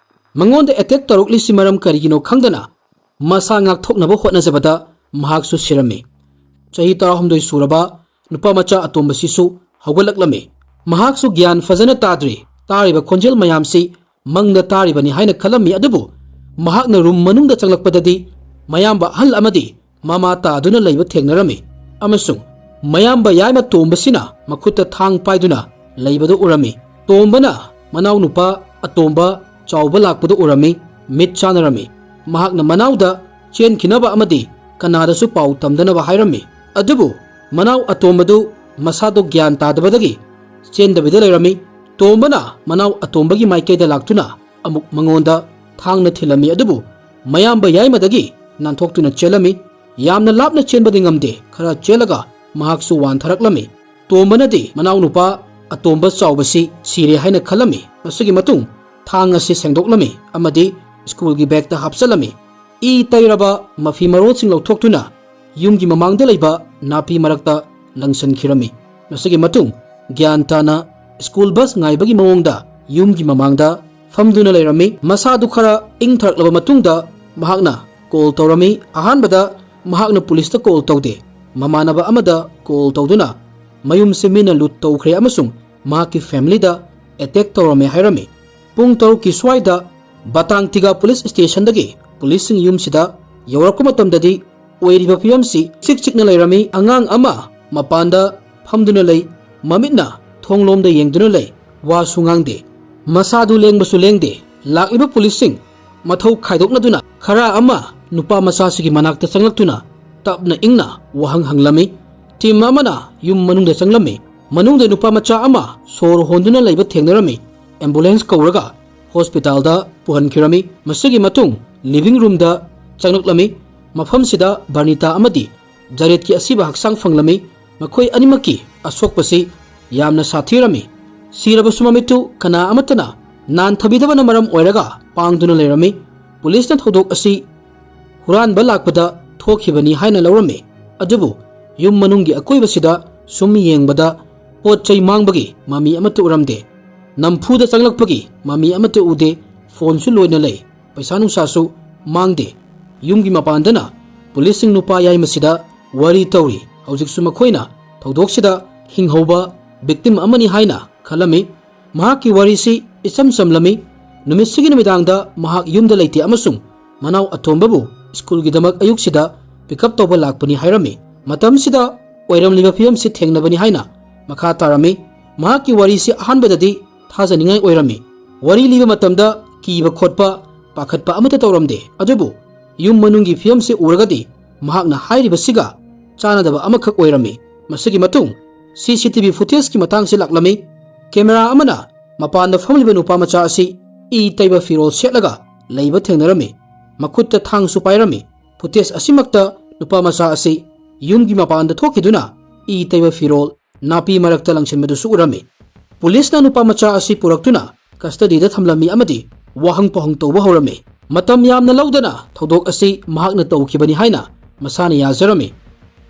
ꯃꯉꯣꯟꯗ ꯑꯦꯇꯦꯛ ꯇꯧꯔꯛꯂꯤꯁꯤ ꯃꯔꯝ ꯀꯔꯤꯒꯤꯅꯣ ꯈꯪꯗꯅ ꯃꯁꯥ ꯉꯥꯛꯊꯣꯛꯅꯕ ꯍꯣꯠꯅꯖꯕꯗ ꯃꯍꯥꯛꯁꯨ ꯁꯤꯔꯝꯃꯤ꯫ ꯆꯍꯤ ꯇꯔꯥꯍꯨꯝꯗꯣꯏ ꯁꯨꯔꯕ ꯅꯨꯄꯥ ꯃꯆꯥ ꯑꯇꯣꯝꯕꯁꯤꯁꯨ ꯍꯧꯒꯠꯂꯛꯂꯝꯃꯤ꯫ ꯃꯍꯥꯛꯁꯨ ꯒ꯭ꯌꯥꯟ ꯐꯖꯅ ꯇꯥꯗ꯭ꯔꯤ꯫ ꯇꯥꯔꯤꯕ ꯈꯣꯟꯖꯦꯜ ꯃꯌꯥꯝꯁꯤ ꯃꯪꯗ ꯇꯥꯔꯤꯕꯅꯤ ꯍꯥꯏꯅ ꯈꯜꯂꯝꯃꯤ, ꯑꯗꯨꯕꯨ ꯃꯍꯥꯛꯅ ꯔꯨꯝ ꯃꯅꯨꯡꯗ ꯆꯪꯂꯛꯄꯗꯗꯤ ꯃꯌꯥꯝꯕ ꯑꯍꯜ ꯑꯃꯗꯤ ꯃꯃꯥ ꯇꯥꯗꯨꯅ ꯂꯩꯕ ꯊꯦꯡꯅꯔꯝꯃꯤ ꯑꯃꯁꯨꯡ ꯃꯌꯥꯝꯕ ꯌꯥꯏꯃ ꯇꯣꯝꯕꯁꯤꯅ ꯃꯈꯨꯠꯇ ꯊꯥꯡ ꯄꯥꯏꯗꯨꯅ ꯂꯩꯕꯗꯨ ꯎꯔꯝꯃꯤ꯫ ꯇꯣꯝꯕꯅ ꯃꯅꯥꯎꯅꯨꯄꯥ ꯑꯇꯣꯝꯕ ꯆꯥꯎꯕ ꯂꯥꯛꯄꯗꯨ ꯎꯔꯝꯃꯤ꯫ ꯃꯤꯠ ꯆꯥꯅꯔꯝꯃꯤ꯫ ꯃꯍꯥꯛꯅ ꯃꯅꯥꯎꯗ ꯆꯦꯟꯈꯤꯅꯕ ꯑꯃꯗꯤ ꯀꯅꯥꯗꯁꯨ ꯄꯥꯎ ꯇꯝꯗꯅꯕ ꯍꯥꯏꯔꯝꯃꯤ꯫ ꯑꯗꯨꯕꯨ ꯃꯅꯥꯎ ꯑꯇꯣꯝꯕꯗꯨ ꯃꯁꯥꯗꯣ ꯒ꯭ꯌꯥꯟ ꯇꯥꯗꯕꯗꯒꯤ ꯆꯦꯟꯗꯕꯤꯗ ꯂꯩꯔꯝꯃꯤ꯫ ꯇꯣꯝꯕꯅ ꯃꯅꯥꯎ ꯑꯇꯣꯝꯕꯒꯤ ꯃꯥꯏꯀꯩꯗ ꯂꯥꯛꯇꯨꯅ ꯑꯃꯨꯛ ꯃꯉꯣꯟꯗ ꯊꯥꯡꯅ ꯊꯤꯜꯂꯝꯃꯤ, ꯑꯗꯨꯕꯨ ꯃꯌꯥꯝꯕ ꯌꯥꯏꯃꯗꯒꯤ ꯅꯥꯟꯊꯣꯛꯇꯨꯅ ꯆꯦꯜꯂꯝꯃꯤ꯫ ꯌꯥꯝꯅ ꯂꯥꯞꯅ ꯆꯦꯟꯕꯗꯤ ꯉꯝꯗꯦ, ꯈꯔ ꯆꯦꯜꯂꯒ ꯃꯍꯥꯛꯁꯨ ꯋꯥꯟꯊꯔꯛꯂꯝꯃꯤ꯫ ꯇꯣꯝꯕꯅꯗꯤ ꯃꯅꯥꯎꯅꯨꯄꯥ ꯑꯇꯣꯝꯕ ꯆꯥꯎꯕꯁꯤ ꯁꯤꯔꯦ ꯍꯥꯏꯅ ꯈꯜꯂꯝꯃꯤ꯫ ꯃꯁꯤꯒꯤ ꯃꯇꯨꯡ ꯊꯥꯡ ꯑꯁꯤ ꯁꯦꯡꯗꯣꯛꯂꯝꯃꯤ ꯑꯃꯗꯤ ꯁ꯭ꯀꯨꯜꯒꯤ ꯕꯦꯒꯇ ꯍꯥꯞꯆꯜꯂꯝꯃꯤ꯫ ꯏ ꯇꯩꯔꯕ ꯃꯐꯤ ꯃꯔꯣꯜꯁꯤꯡ ꯂꯧꯊꯣꯛꯇꯨꯅ ꯌꯨꯝꯒꯤ ꯃꯃꯥꯡꯗ ꯂꯩꯕ ꯅꯥꯄꯤ ꯃꯔꯛꯇ ꯂꯪꯁꯤꯟꯈꯤꯔꯝꯃꯤ꯫ ꯃꯁꯤꯒꯤ ꯃꯇꯨꯡ ꯒ꯭ꯌꯥꯟ ꯇꯥꯅ ꯁ꯭ꯀꯨꯜ ꯕꯁ ꯉꯥꯏꯕꯒꯤ ꯃꯑꯣꯡꯗ ꯌꯨꯝꯒꯤ ꯃꯃꯥꯡꯗ ꯐꯝꯗꯨꯅ ꯂꯩꯔꯝꯃꯤ꯫ ꯃꯁꯥꯗꯨ ꯈꯔ ꯏꯪꯊꯔꯛꯂꯕ ꯃꯇꯨꯡꯗ ꯃꯍꯥꯛꯅ ꯀꯣꯜ ꯇꯧꯔꯝꯃꯤ꯫ ꯑꯍꯥꯟꯕꯗ ꯃꯍꯥꯛꯅ ꯄꯨꯂꯤꯁꯇ ꯀꯣꯜ ꯇꯧꯗꯦ, ꯃꯃꯥꯟꯅꯕ ꯑꯃꯗ ꯀꯣꯜ ꯇꯧꯗꯨꯅ ꯃꯌꯨꯝꯁꯤ ꯃꯤꯅ ꯂꯨꯠ ꯇꯧꯈ꯭ꯔꯦ ꯑꯃꯁꯨꯡ ꯃꯍꯥꯛꯀꯤ ꯐꯦꯃꯤꯂꯤꯗ ꯑꯦꯇꯦꯛ ꯇꯧꯔꯝꯃꯦ ꯍꯥꯏꯔꯝꯃꯤ꯫ ꯄꯨꯡ ꯇꯔꯨꯛꯀꯤ ꯁ꯭ꯋꯥꯏꯗ ꯕꯇꯥꯡ ꯇꯤꯒꯥ ꯄꯨꯂꯤꯁ ꯁ꯭ꯇꯦꯁꯟꯗꯒꯤ ꯄꯨꯂꯤꯁꯁꯤꯡ ꯌꯨꯝꯁꯤꯗ ꯌꯧꯔꯛꯄ ꯃꯇꯝꯗꯗꯤ ꯑꯣꯏꯔꯤꯕ ꯐꯤꯕꯝꯁꯤ ꯏꯆꯤꯛ ꯆꯤꯛꯅ ꯂꯩꯔꯝꯃꯤ꯫ ꯑꯉꯥꯡ ꯑꯃ ꯃꯄꯥꯟꯗ ꯐꯝꯗꯨꯅ ꯂꯩ, ꯃꯃꯤꯠꯅ ꯊꯣꯡꯂꯣꯝꯗ ꯌꯦꯡꯗꯨꯅ ꯂꯩ, ꯋꯥꯁꯨ ꯉꯥꯡꯗꯦ꯫ ꯃꯁꯥꯗꯨ ꯂꯦꯡꯕꯁꯨ ꯂꯦꯡꯗꯦ꯫ ꯂꯥꯛꯂꯤꯕ ꯄꯨꯂꯤꯁꯁꯤꯡ ꯃꯊꯧ ꯈꯥꯏꯗꯣꯛꯅꯗꯨꯅ ꯈꯔ ꯑꯃ ꯅꯨꯄꯥ ꯃꯆꯥꯁꯤꯒꯤ ꯃꯅꯥꯛꯇ ꯆꯪꯂꯛꯇꯨꯅ ꯇꯞꯅ ꯏꯪꯅ ꯋꯥꯍꯪ ꯍꯪꯂꯝꯃꯤ꯫ ꯇꯤꯝ ꯑꯃꯅ ꯌꯨꯝ ꯃꯅꯨꯡꯗ ꯆꯪꯂꯝꯃꯤ꯫ ꯃꯅꯨꯡꯗ ꯅꯨꯄꯥ ꯃꯆꯥ ꯑꯃ ꯁꯣꯔ ꯍꯣꯟꯗꯨꯅ ꯂꯩꯕ ꯊꯦꯡꯅꯔꯝꯃꯤ꯫ ꯑꯦꯝꯕꯨꯂꯦꯟꯁ ꯀꯧꯔꯒ ꯍꯣꯁꯄꯤꯇꯥꯜꯗ ꯄꯨꯍꯟꯈꯤꯔꯝꯃꯤ꯫ ꯃꯁꯤꯒꯤ ꯃꯇꯨꯡ ꯂꯤꯚꯤꯡ ꯔꯨꯝꯗ ꯆꯪꯂꯛꯂꯝꯃꯤ꯫ ꯃꯐꯝꯁꯤꯗ ꯕꯔꯅꯤꯇꯥ ꯑꯃꯗꯤ ꯖꯔꯦꯠꯀꯤ ꯑꯁꯤꯕ ꯍꯛꯆꯥꯡ ꯐꯪꯂꯝꯃꯤ꯫ ꯃꯈꯣꯏ ꯑꯅꯤꯃꯛꯀꯤ ꯑꯁꯣꯛꯄꯁꯤ ꯌꯥꯝꯅ ꯁꯥꯊꯤꯔꯝꯃꯤ꯫ ꯁꯤꯔꯕꯁꯨ ꯃꯃꯤꯠꯇꯨ ꯀꯅꯥ ꯑꯃꯠꯇꯅ ꯅꯥꯟꯊꯕꯤꯗꯕꯅ ꯃꯔꯝ ꯑꯣꯏꯔꯒ ꯄꯥꯡꯗꯨꯅ ꯂꯩꯔꯝꯃꯤ꯫ ꯄꯨꯂꯤꯁꯅ ꯊꯧꯗꯣꯛ ꯑꯁꯤ ꯍꯨꯔꯥꯟꯕ ꯂꯥꯛꯄꯗ ꯊꯣꯛꯈꯤꯕꯅꯤ ꯍꯥꯏꯅ ꯂꯧꯔꯝꯃꯤ꯫ ꯑꯗꯨꯕꯨ ꯌꯨꯝ ꯃꯅꯨꯡꯒꯤ ꯑꯀꯣꯏꯕꯁꯤꯗ ꯁꯨꯝ ꯌꯦꯡꯕꯗ ꯄꯣꯠ ꯆꯩ ꯃꯥꯡꯕꯒꯤ ꯃꯃꯤ ꯑꯃꯠꯇ ꯎꯔꯝꯗꯦ꯫ ꯅꯝꯐꯨꯗ ꯆꯪꯂꯛꯄꯒꯤ ꯃꯃꯤ ꯑꯃꯠꯇ ꯎꯗꯦ꯫ ꯐꯣꯟꯁꯨ ꯂꯣꯏꯅ ꯂꯩ꯫ ꯄꯩꯁꯥ ꯅꯨꯡꯁꯥꯁꯨ ꯃꯥꯡꯗꯦ꯫ ꯌꯨꯝꯒꯤ ꯃꯄꯥꯟꯗꯅ ꯄꯨꯂꯤꯁꯁꯤꯡ ꯅꯨꯄꯥ ꯌꯥꯏꯃꯁꯤꯗ ꯋꯥꯔꯤ ꯇꯧꯔꯤ꯫ ꯍꯧꯖꯤꯛꯁꯨ ꯃꯈꯣꯏꯅ ꯊꯧꯗꯣꯛꯁꯤꯗ ꯍꯤꯡꯍꯧꯕ ꯚꯤꯛꯇꯤꯝ ꯑꯃꯅꯤ ꯍꯥꯏꯅ ꯈꯜꯂꯝꯃꯤ꯫ ꯃꯍꯥꯛꯀꯤ ꯋꯥꯔꯤꯁꯤ ꯏꯆꯝ ꯆꯝꯂꯝꯃꯤ꯫ ꯅꯨꯃꯤꯠꯁꯤꯒꯤ ꯅꯨꯃꯤꯗꯥꯡꯗ ꯃꯍꯥꯛ ꯌꯨꯝꯗ ꯂꯩꯇꯦ ꯑꯃꯁꯨꯡ ꯃꯅꯥꯎ ꯑꯇꯣꯝꯕꯕꯨ ꯁ꯭ꯀꯨꯜꯒꯤꯗꯃꯛ ꯑꯌꯨꯛꯁꯤꯗ ꯄꯤꯛ ꯑꯞ ꯇꯧꯕ ꯂꯥꯛꯄꯅꯤ ꯍꯥꯏꯔꯝꯃꯤ꯫ ꯃꯇꯝꯁꯤꯗ ꯑꯣꯏꯔꯝꯂꯤꯕ ꯐꯤꯕꯝꯁꯤ ꯊꯦꯡꯅꯕꯅꯤ ꯍꯥꯏꯅ ꯃꯈꯥ ꯇꯥꯔꯝꯃꯤ꯫ ꯃꯍꯥꯛꯀꯤ ꯋꯥꯔꯤꯁꯤ ꯑꯍꯥꯟꯕꯗꯗꯤ ꯊꯥꯖꯅꯤꯡꯉꯥꯏ ꯑꯣꯏꯔꯝꯃꯤ꯫ ꯋꯥꯔꯤ ꯂꯤꯕ ꯃꯇꯝꯗ ꯀꯤꯕ ꯈꯣꯠꯄ, ꯄꯥꯈꯠꯄ ꯑꯃꯠꯇ ꯇꯧꯔꯝꯗꯦ꯫ ꯑꯗꯨꯕꯨ ꯌꯨꯝ ꯃꯅꯨꯡꯒꯤ ꯐꯤꯕꯝꯁꯤ ꯎꯔꯒꯗꯤ ꯃꯍꯥꯛꯅ ꯍꯥꯏꯔꯤꯕꯁꯤꯒ ꯆꯥꯟꯅꯗꯕ ꯑꯃꯈꯛ ꯑꯣꯏꯔꯝꯃꯤ꯫ ꯃꯁꯤꯒꯤ ꯃꯇꯨꯡ ꯁꯤ ꯁꯤ ꯇꯤ ꯚꯤ ꯐꯨꯇꯦꯖꯀꯤ ꯃꯇꯥꯡꯁꯤ ꯂꯥꯛꯂꯝꯃꯤ꯫ ꯀꯦꯃꯦꯔꯥ ꯑꯃꯅ ꯃꯄꯥꯟꯗ ꯐꯝꯂꯤꯕ ꯅꯨꯄꯥ ꯃꯆꯥ ꯑꯁꯤ ꯏ ꯇꯩꯕ ꯐꯤꯔꯣꯜ ꯁꯦꯠꯂꯒ ꯂꯩꯕ ꯊꯦꯡꯅꯔꯝꯃꯤ꯫ ꯃꯈꯨꯠꯇ ꯊꯥꯡꯁꯨ ꯄꯥꯏꯔꯝꯃꯤ꯫ ꯐꯨꯇꯦꯖ ꯑꯁꯤꯃꯛꯇ ꯅꯨꯄꯥ ꯃꯆꯥ ꯑꯁꯤ ꯌꯨꯝꯒꯤ ꯃꯄꯥꯟꯗ ꯊꯣꯛꯈꯤꯗꯨꯅ ꯏ ꯇꯩꯕ ꯐꯤꯔꯣꯜ ꯅꯥꯄꯤ ꯃꯔꯛꯇ ꯂꯪꯁꯤꯟꯕꯗꯨꯁꯨ ꯎꯔꯝꯃꯤ꯫ ꯄꯨꯂꯤꯁꯅ ꯅꯨꯄꯥ ꯃꯆꯥ ꯑꯁꯤ ꯄꯨꯔꯛꯇꯨꯅ ꯀꯁꯇꯗꯤꯗ ꯊꯝꯂꯝꯃꯤ ꯑꯃꯗꯤ ꯋꯥꯍꯪ ꯄꯥꯎꯍꯪ ꯇꯧꯕ ꯍꯧꯔꯝꯃꯤ꯫ ꯃꯇꯝ ꯌꯥꯝꯅ ꯂꯧꯗꯅ ꯊꯧꯗꯣꯛ ꯑꯁꯤ ꯃꯍꯥꯛꯅ ꯇꯧꯈꯤꯕꯅꯤ ꯍꯥꯏꯅ ꯃꯁꯥꯅ ꯌꯥꯖꯔꯝꯃꯤ꯫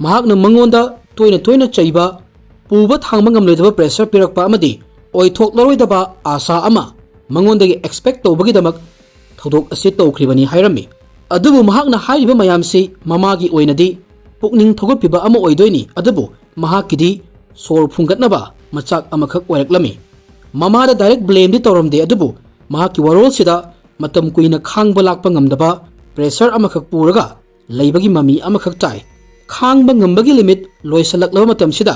ꯃꯍꯥꯛꯅ ꯃꯉꯣꯟꯗ ꯇꯣꯏꯅ ꯇꯣꯏꯅ ꯆꯩꯕ, ꯄꯨꯕ ꯊꯥꯡꯕ ꯉꯝꯂꯣꯏꯗꯕ ꯄ꯭ꯔꯦꯁꯔ ꯄꯤꯔꯛꯄ ꯑꯃꯗꯤ ꯑꯣꯏꯊꯣꯛꯂꯔꯣꯏꯗꯕ ꯑꯥꯁꯥ ꯑꯃ ꯃꯉꯣꯟꯗꯒꯤ ꯑꯦꯛꯁꯄꯦꯛ ꯇꯧꯕꯒꯤꯗꯃꯛ ꯊꯧꯗꯣꯛ ꯑꯁꯤ ꯇꯧꯈ꯭ꯔꯤꯕꯅꯤ ꯍꯥꯏꯔꯝꯃꯤ꯫ ꯑꯗꯨꯕꯨ ꯃꯍꯥꯛꯅ ꯍꯥꯏꯔꯤꯕ ꯃꯌꯥꯝꯁꯤ ꯃꯃꯥꯒꯤ ꯑꯣꯏꯅꯗꯤ ꯄꯨꯛꯅꯤꯡ ꯊꯧꯒꯠꯄꯤꯕ ꯑꯃ ꯑꯣꯏꯗꯣꯏꯅꯤ, ꯑꯗꯨꯕꯨ ꯃꯍꯥꯛꯀꯤꯗꯤ ꯁꯣꯔ ꯐꯨꯡꯒꯠꯅꯕ ꯃꯆꯥꯛ ꯑꯃꯈꯛ ꯑꯣꯏꯔꯛꯂꯝꯃꯤ꯫ ꯃꯃꯥꯗ ꯗꯥꯏꯔꯦꯛ ꯕ꯭ꯂꯦꯝꯗꯤ ꯇꯧꯔꯝꯗꯦ, ꯑꯗꯨꯕꯨ ꯃꯍꯥꯛꯀꯤ ꯋꯥꯔꯣꯜꯁꯤꯗ ꯃꯇꯝ ꯀꯨꯏꯅ ꯈꯥꯡꯕ ꯂꯥꯛꯄ ꯉꯝꯗꯕ ꯄ꯭ꯔꯦꯁꯔ ꯑꯃꯈꯛ ꯄꯨꯔꯒ ꯂꯩꯕꯒꯤ ꯃꯃꯤ ꯑꯃꯈꯛ ꯇꯥꯏ꯫ ꯈꯥꯡꯕ ꯉꯝꯕꯒꯤ ꯂꯤꯃꯤꯠ ꯂꯣꯏꯁꯤꯜꯂꯛꯂꯕ ꯃꯇꯝꯁꯤꯗ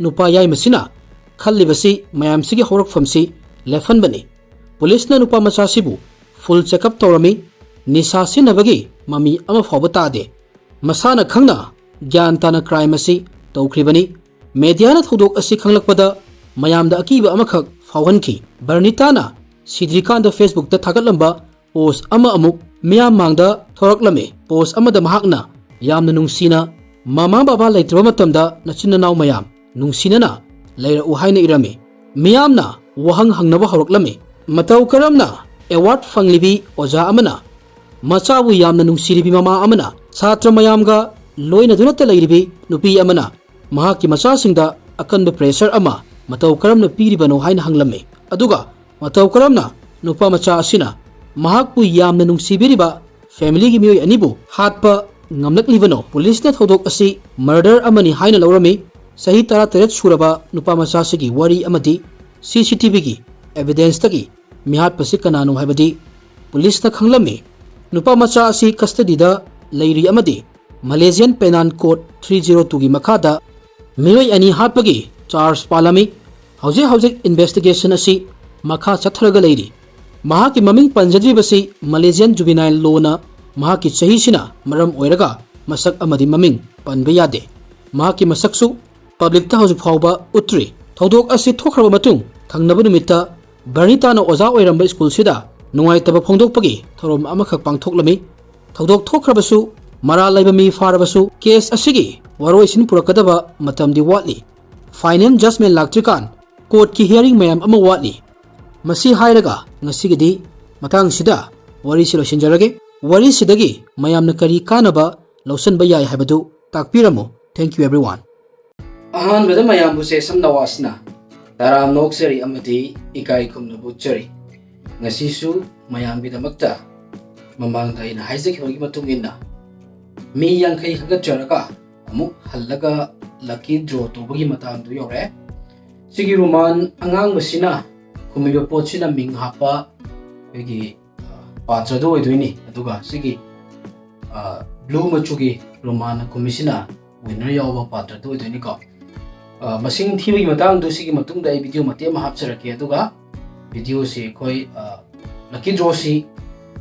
ꯅꯨꯄꯥ ꯌꯥꯏꯃꯁꯤꯅ ꯈꯜꯂꯤꯕꯁꯤ ꯃꯌꯥꯝꯁꯤꯒꯤ ꯍꯧꯔꯛꯐꯝꯁꯤ ꯂꯦꯞꯍꯟꯕꯅꯤ꯫ ꯄꯨꯂꯤꯁꯅ ꯅꯨꯄꯥ ꯃꯆꯥꯁꯤꯕꯨ ꯐꯨꯜ ꯆꯦꯛꯑꯞ ꯇꯧꯔꯝꯃꯤ꯫ ꯅꯤꯁꯥ ꯁꯤꯖꯤꯟꯅꯕꯒꯤ ꯃꯃꯤ ꯑꯃ ꯐꯥꯎꯕ ꯇꯥꯗꯦ꯫ ꯃꯁꯥꯅ ꯈꯪꯅ ꯒ꯭ꯌꯥꯟ ꯇꯥꯅ ꯀ꯭ꯔꯥꯏꯝ ꯑꯁꯤ ꯇꯧꯈ꯭ꯔꯤꯕꯅꯤ꯫ ꯃꯦꯗꯤꯌꯥꯅ ꯊꯧꯗꯣꯛ ꯑꯁꯤ ꯈꯪꯂꯛꯄꯗ ꯃꯌꯥꯝꯗ ꯑꯀꯤꯕ ꯑꯃꯈꯛ ꯐꯥꯎꯍꯟꯈꯤ꯫ ꯕꯔꯅꯤꯇꯥꯅ ꯁꯤꯗ꯭ꯔꯤꯀꯥꯟꯗ Facebookꯇ ꯊꯥꯒꯠꯂꯝꯕ ꯄꯣꯁ ꯑꯃ ꯑꯃꯨꯛ ꯃꯤꯌꯥꯝ ꯃꯥꯡꯗ ꯊꯣꯔꯛꯂꯝꯃꯤ꯫ ꯄꯣꯁ ꯑꯃꯗ ꯃꯍꯥꯛꯅ ꯌꯥꯝꯅ ꯅꯨꯡꯁꯤꯅ, "ꯃꯃꯥ ꯕꯕꯥ ꯂꯩꯇ꯭ꯔꯕ ꯃꯇꯝꯗ ꯅꯆꯤꯟ ꯅꯅꯥꯎ ꯃꯌꯥꯝ ꯅꯨꯡꯁꯤꯅꯅ ꯂꯩꯔꯛꯎ" ꯍꯥꯏꯅ ꯏꯔꯝꯃꯤ꯫ ꯃꯤꯌꯥꯝꯅ ꯋꯥꯍꯪ ꯍꯪꯅꯕ ꯍꯧꯔꯛꯂꯝꯃꯤ꯫ ꯃꯇꯧ ꯀꯔꯝꯅ ꯑꯦꯋꯥꯔꯗ ꯐꯪꯂꯤꯕꯤ ꯑꯣꯖꯥ ꯑꯃꯅ ꯃꯆꯥꯕꯨ ꯌꯥꯝꯅ ꯅꯨꯡꯁꯤꯔꯤꯕꯤ ꯃꯃꯥ ꯑꯃꯅ ꯁꯥꯇ꯭ꯔ ꯃꯌꯥꯝꯒ ꯂꯣꯏꯅꯗꯨꯅꯇ ꯂꯩꯔꯤꯕꯤ ꯅꯨꯄꯤ ꯑꯃꯅ ꯃꯍꯥꯛꯀꯤ ꯃꯆꯥꯁꯤꯡꯗ ꯑꯀꯟꯕ ꯄ꯭ꯔꯦꯁꯔ ꯑꯃ ꯃꯇꯧ ꯀꯔꯝꯅ ꯄꯤꯔꯤꯕꯅꯣ ꯍꯥꯏꯅ ꯍꯪꯂꯝꯃꯤ꯫ ꯑꯗꯨꯒ ꯃꯇꯧ ꯀꯔꯝꯅ ꯅꯨꯄꯥ ꯃꯆꯥ ꯑꯁꯤꯅ ꯃꯍꯥꯛꯄꯨ ꯌꯥꯝꯅ ꯅꯨꯡꯁꯤꯕꯤꯔꯤꯕ ꯐꯦꯃꯤꯂꯤꯒꯤ ꯃꯤꯑꯣꯏ ꯑꯅꯤꯕꯨ ꯍꯥꯠꯄ ꯉꯝꯂꯛꯂꯤꯕꯅꯣ? ꯄꯨꯂꯤꯁꯅ ꯊꯧꯗꯣꯛ ꯑꯁꯤ ꯃꯔꯗꯔ ꯑꯃꯅꯤ ꯍꯥꯏꯅ ꯂꯧꯔꯝꯃꯤ꯫ ꯆꯍꯤ ꯇꯔꯥꯇꯔꯦꯠ ꯁꯨꯔꯕ ꯅꯨꯄꯥ ꯃꯆꯥ ꯑꯁꯤꯒꯤ ꯋꯥꯔꯤ ꯑꯃꯗꯤ CCTVꯒꯤ ꯑꯦꯚꯤꯗꯦꯟꯁꯇꯒꯤ ꯃꯤꯍꯥꯠꯄꯁꯤ ꯀꯅꯥꯅꯣ ꯍꯥꯏꯕꯗꯤ ꯄꯨꯂꯤꯁꯅ ꯈꯪꯂꯝꯃꯤ꯫ ꯅꯨꯄꯥ ꯃꯆꯥ ꯑꯁꯤ ꯀꯁꯇꯗꯤꯗ ꯂꯩꯔꯤ ꯑꯃꯗꯤ Malaysian Penal Code three zero twoꯒꯤ ꯃꯈꯥꯗ ꯃꯤꯑꯣꯏ ꯑꯅꯤ ꯍꯥꯠꯄꯒꯤ ꯆꯥꯔꯖ ꯄꯥꯜꯂꯝꯃꯤ꯫ ꯍꯧꯖꯤꯛ ꯍꯧꯖꯤꯛ ꯏꯟꯚꯦꯁꯇꯤꯒꯦꯁꯟ ꯑꯁꯤ ꯃꯈꯥ ꯆꯠꯊꯔꯒ ꯂꯩꯔꯤ꯫ ꯃꯍꯥꯛꯀꯤ ꯃꯃꯤꯡ ꯄꯟꯖꯗ꯭ꯔꯤꯕꯁꯤ Malaysian Juvenile Lawꯅ ꯃꯍꯥꯛꯀꯤ ꯆꯍꯤꯁꯤꯅ ꯃꯔꯝ ꯑꯣꯏꯔꯒ ꯃꯁꯛ ꯑꯃꯗꯤ ꯃꯃꯤꯡ ꯄꯟꯕ ꯌꯥꯗꯦ꯫ ꯃꯍꯥꯛꯀꯤ ꯃꯁꯛꯁꯨ ꯄꯕ꯭ꯂꯤꯛꯇ ꯍꯧꯖꯤꯛ ꯐꯥꯎꯕ ꯎꯠꯇ꯭ꯔꯤ꯫ ꯊꯧꯗꯣꯛ ꯑꯁꯤ ꯊꯣꯛꯈ꯭ꯔꯕ ꯃꯇꯨꯡ ꯊꯪꯅꯕ ꯅꯨꯃꯤꯠꯇ ꯕꯔꯅꯤꯇꯥꯅ ꯑꯣꯖꯥ ꯑꯣꯏꯔꯝꯕ ꯁ꯭ꯀꯨꯜꯁꯤꯗ ꯅꯨꯡꯉꯥꯏꯇꯕ ꯐꯣꯡꯗꯣꯛꯄꯒꯤ ꯊꯧꯔꯝ ꯑꯃꯈꯛ ꯄꯥꯡꯊꯣꯛꯂꯝꯃꯤ꯫ ꯊꯧꯗꯣꯛ ꯊꯣꯛꯈ꯭ꯔꯕꯁꯨ ꯃꯔꯥꯜ ꯂꯩꯕ ꯃꯤ ꯐꯥꯔꯕꯁꯨ ꯀꯦꯁ ꯑꯁꯤꯒꯤ ꯋꯥꯔꯣꯏꯁꯤꯟ ꯄꯨꯔꯛꯀꯗꯕ ꯃꯇꯝꯗꯤ ꯋꯥꯠꯂꯤ꯫ ꯐꯥꯏꯅꯦꯜ ꯖꯖꯃꯦꯟ ꯂꯥꯛꯇ꯭ꯔꯤꯀꯥꯟ ꯀꯣꯔꯠꯀꯤ ꯍꯤꯌꯥꯔꯤꯡ ꯃꯌꯥꯝ ꯑꯃ ꯋꯥꯠꯂꯤ꯫ ꯃꯁꯤ ꯍꯥꯏꯔꯒ ꯉꯁꯤꯒꯤꯗꯤ ꯃꯇꯥꯡꯁꯤꯗ ꯋꯥꯔꯤꯁꯤ ꯂꯣꯏꯁꯤꯟꯖꯔꯒꯦ꯫ ꯋꯥꯔꯤꯁꯤꯗꯒꯤ ꯃꯌꯥꯝꯅ ꯀꯔꯤ ꯀꯥꯟꯅꯕ ꯂꯧꯁꯤꯟꯕ ꯌꯥꯏ ꯍꯥꯏꯕꯗꯨ ꯇꯥꯛꯄꯤꯔꯝꯃꯨ꯫ Thank you everyone꯫ ꯑꯍꯥꯟꯕꯗ ꯃꯌꯥꯝꯕꯨ ꯁꯦꯁꯝ ꯅꯋꯥꯁꯅ ꯇꯔꯥꯝꯅ ꯑꯣꯛꯆꯔꯤ ꯑꯃꯗꯤ ꯏꯀꯥꯏ ꯈꯨꯝꯅꯕ ꯎꯠꯆꯔꯤ꯫ ꯉꯁꯤꯁꯨ ꯃꯌꯥꯝꯒꯤꯗꯃꯛꯇ ꯃꯃꯥꯡꯗ ꯑꯩꯅ ꯍꯥꯏꯖꯈꯤꯕꯒꯤ ꯃꯇꯨꯡ ꯏꯟꯅ ꯃꯤ ꯌꯥꯡꯈꯩ ꯈꯟꯒꯠꯆꯔꯒ ꯑꯃꯨꯛ ꯍꯜꯂꯒ lucky draw ꯇꯧꯕꯒꯤ ꯃꯇꯥꯡꯗꯨ ꯌꯧꯔꯛꯑꯦ꯫ ꯁꯤꯒꯤ ꯔꯨꯃꯥꯟ ꯑꯉꯥꯡꯕꯁꯤꯅ ꯈꯨꯝꯃꯤꯕ ꯄꯣꯠꯁꯤꯅ ꯃꯤꯡ ꯍꯥꯞꯄ ꯑꯩꯈꯣꯏꯒꯤ, ꯑ, ꯄꯥꯇ꯭ꯔꯗꯨ ꯑꯣꯏꯗꯣꯏꯅꯤ꯫ ꯑꯗꯨꯒ ꯁꯤꯒꯤ, ꯑ, blue ꯃꯆꯨꯒꯤ ꯔꯨꯃꯥꯟꯅ ꯈꯨꯝꯃꯤꯁꯤꯅ winner ꯌꯥꯎꯕ ꯄꯥꯇ꯭ꯔꯗꯨ ꯑꯣꯏꯗꯣꯏꯅꯤꯀꯣ꯫ ꯑ, ꯃꯁꯤꯡ ꯊꯤꯕꯒꯤ ꯃꯇꯥꯡꯗꯨ ꯁꯤꯒꯤ ꯃꯇꯨꯡꯗ ꯑꯩ video ꯃꯇꯦꯛ ꯑꯃ ꯍꯥꯞꯆꯔꯛꯀꯦ꯫ ꯑꯗꯨꯒ videoꯁꯤ ꯑꯩꯈꯣꯏ, ꯑ, lucky drawꯁꯤ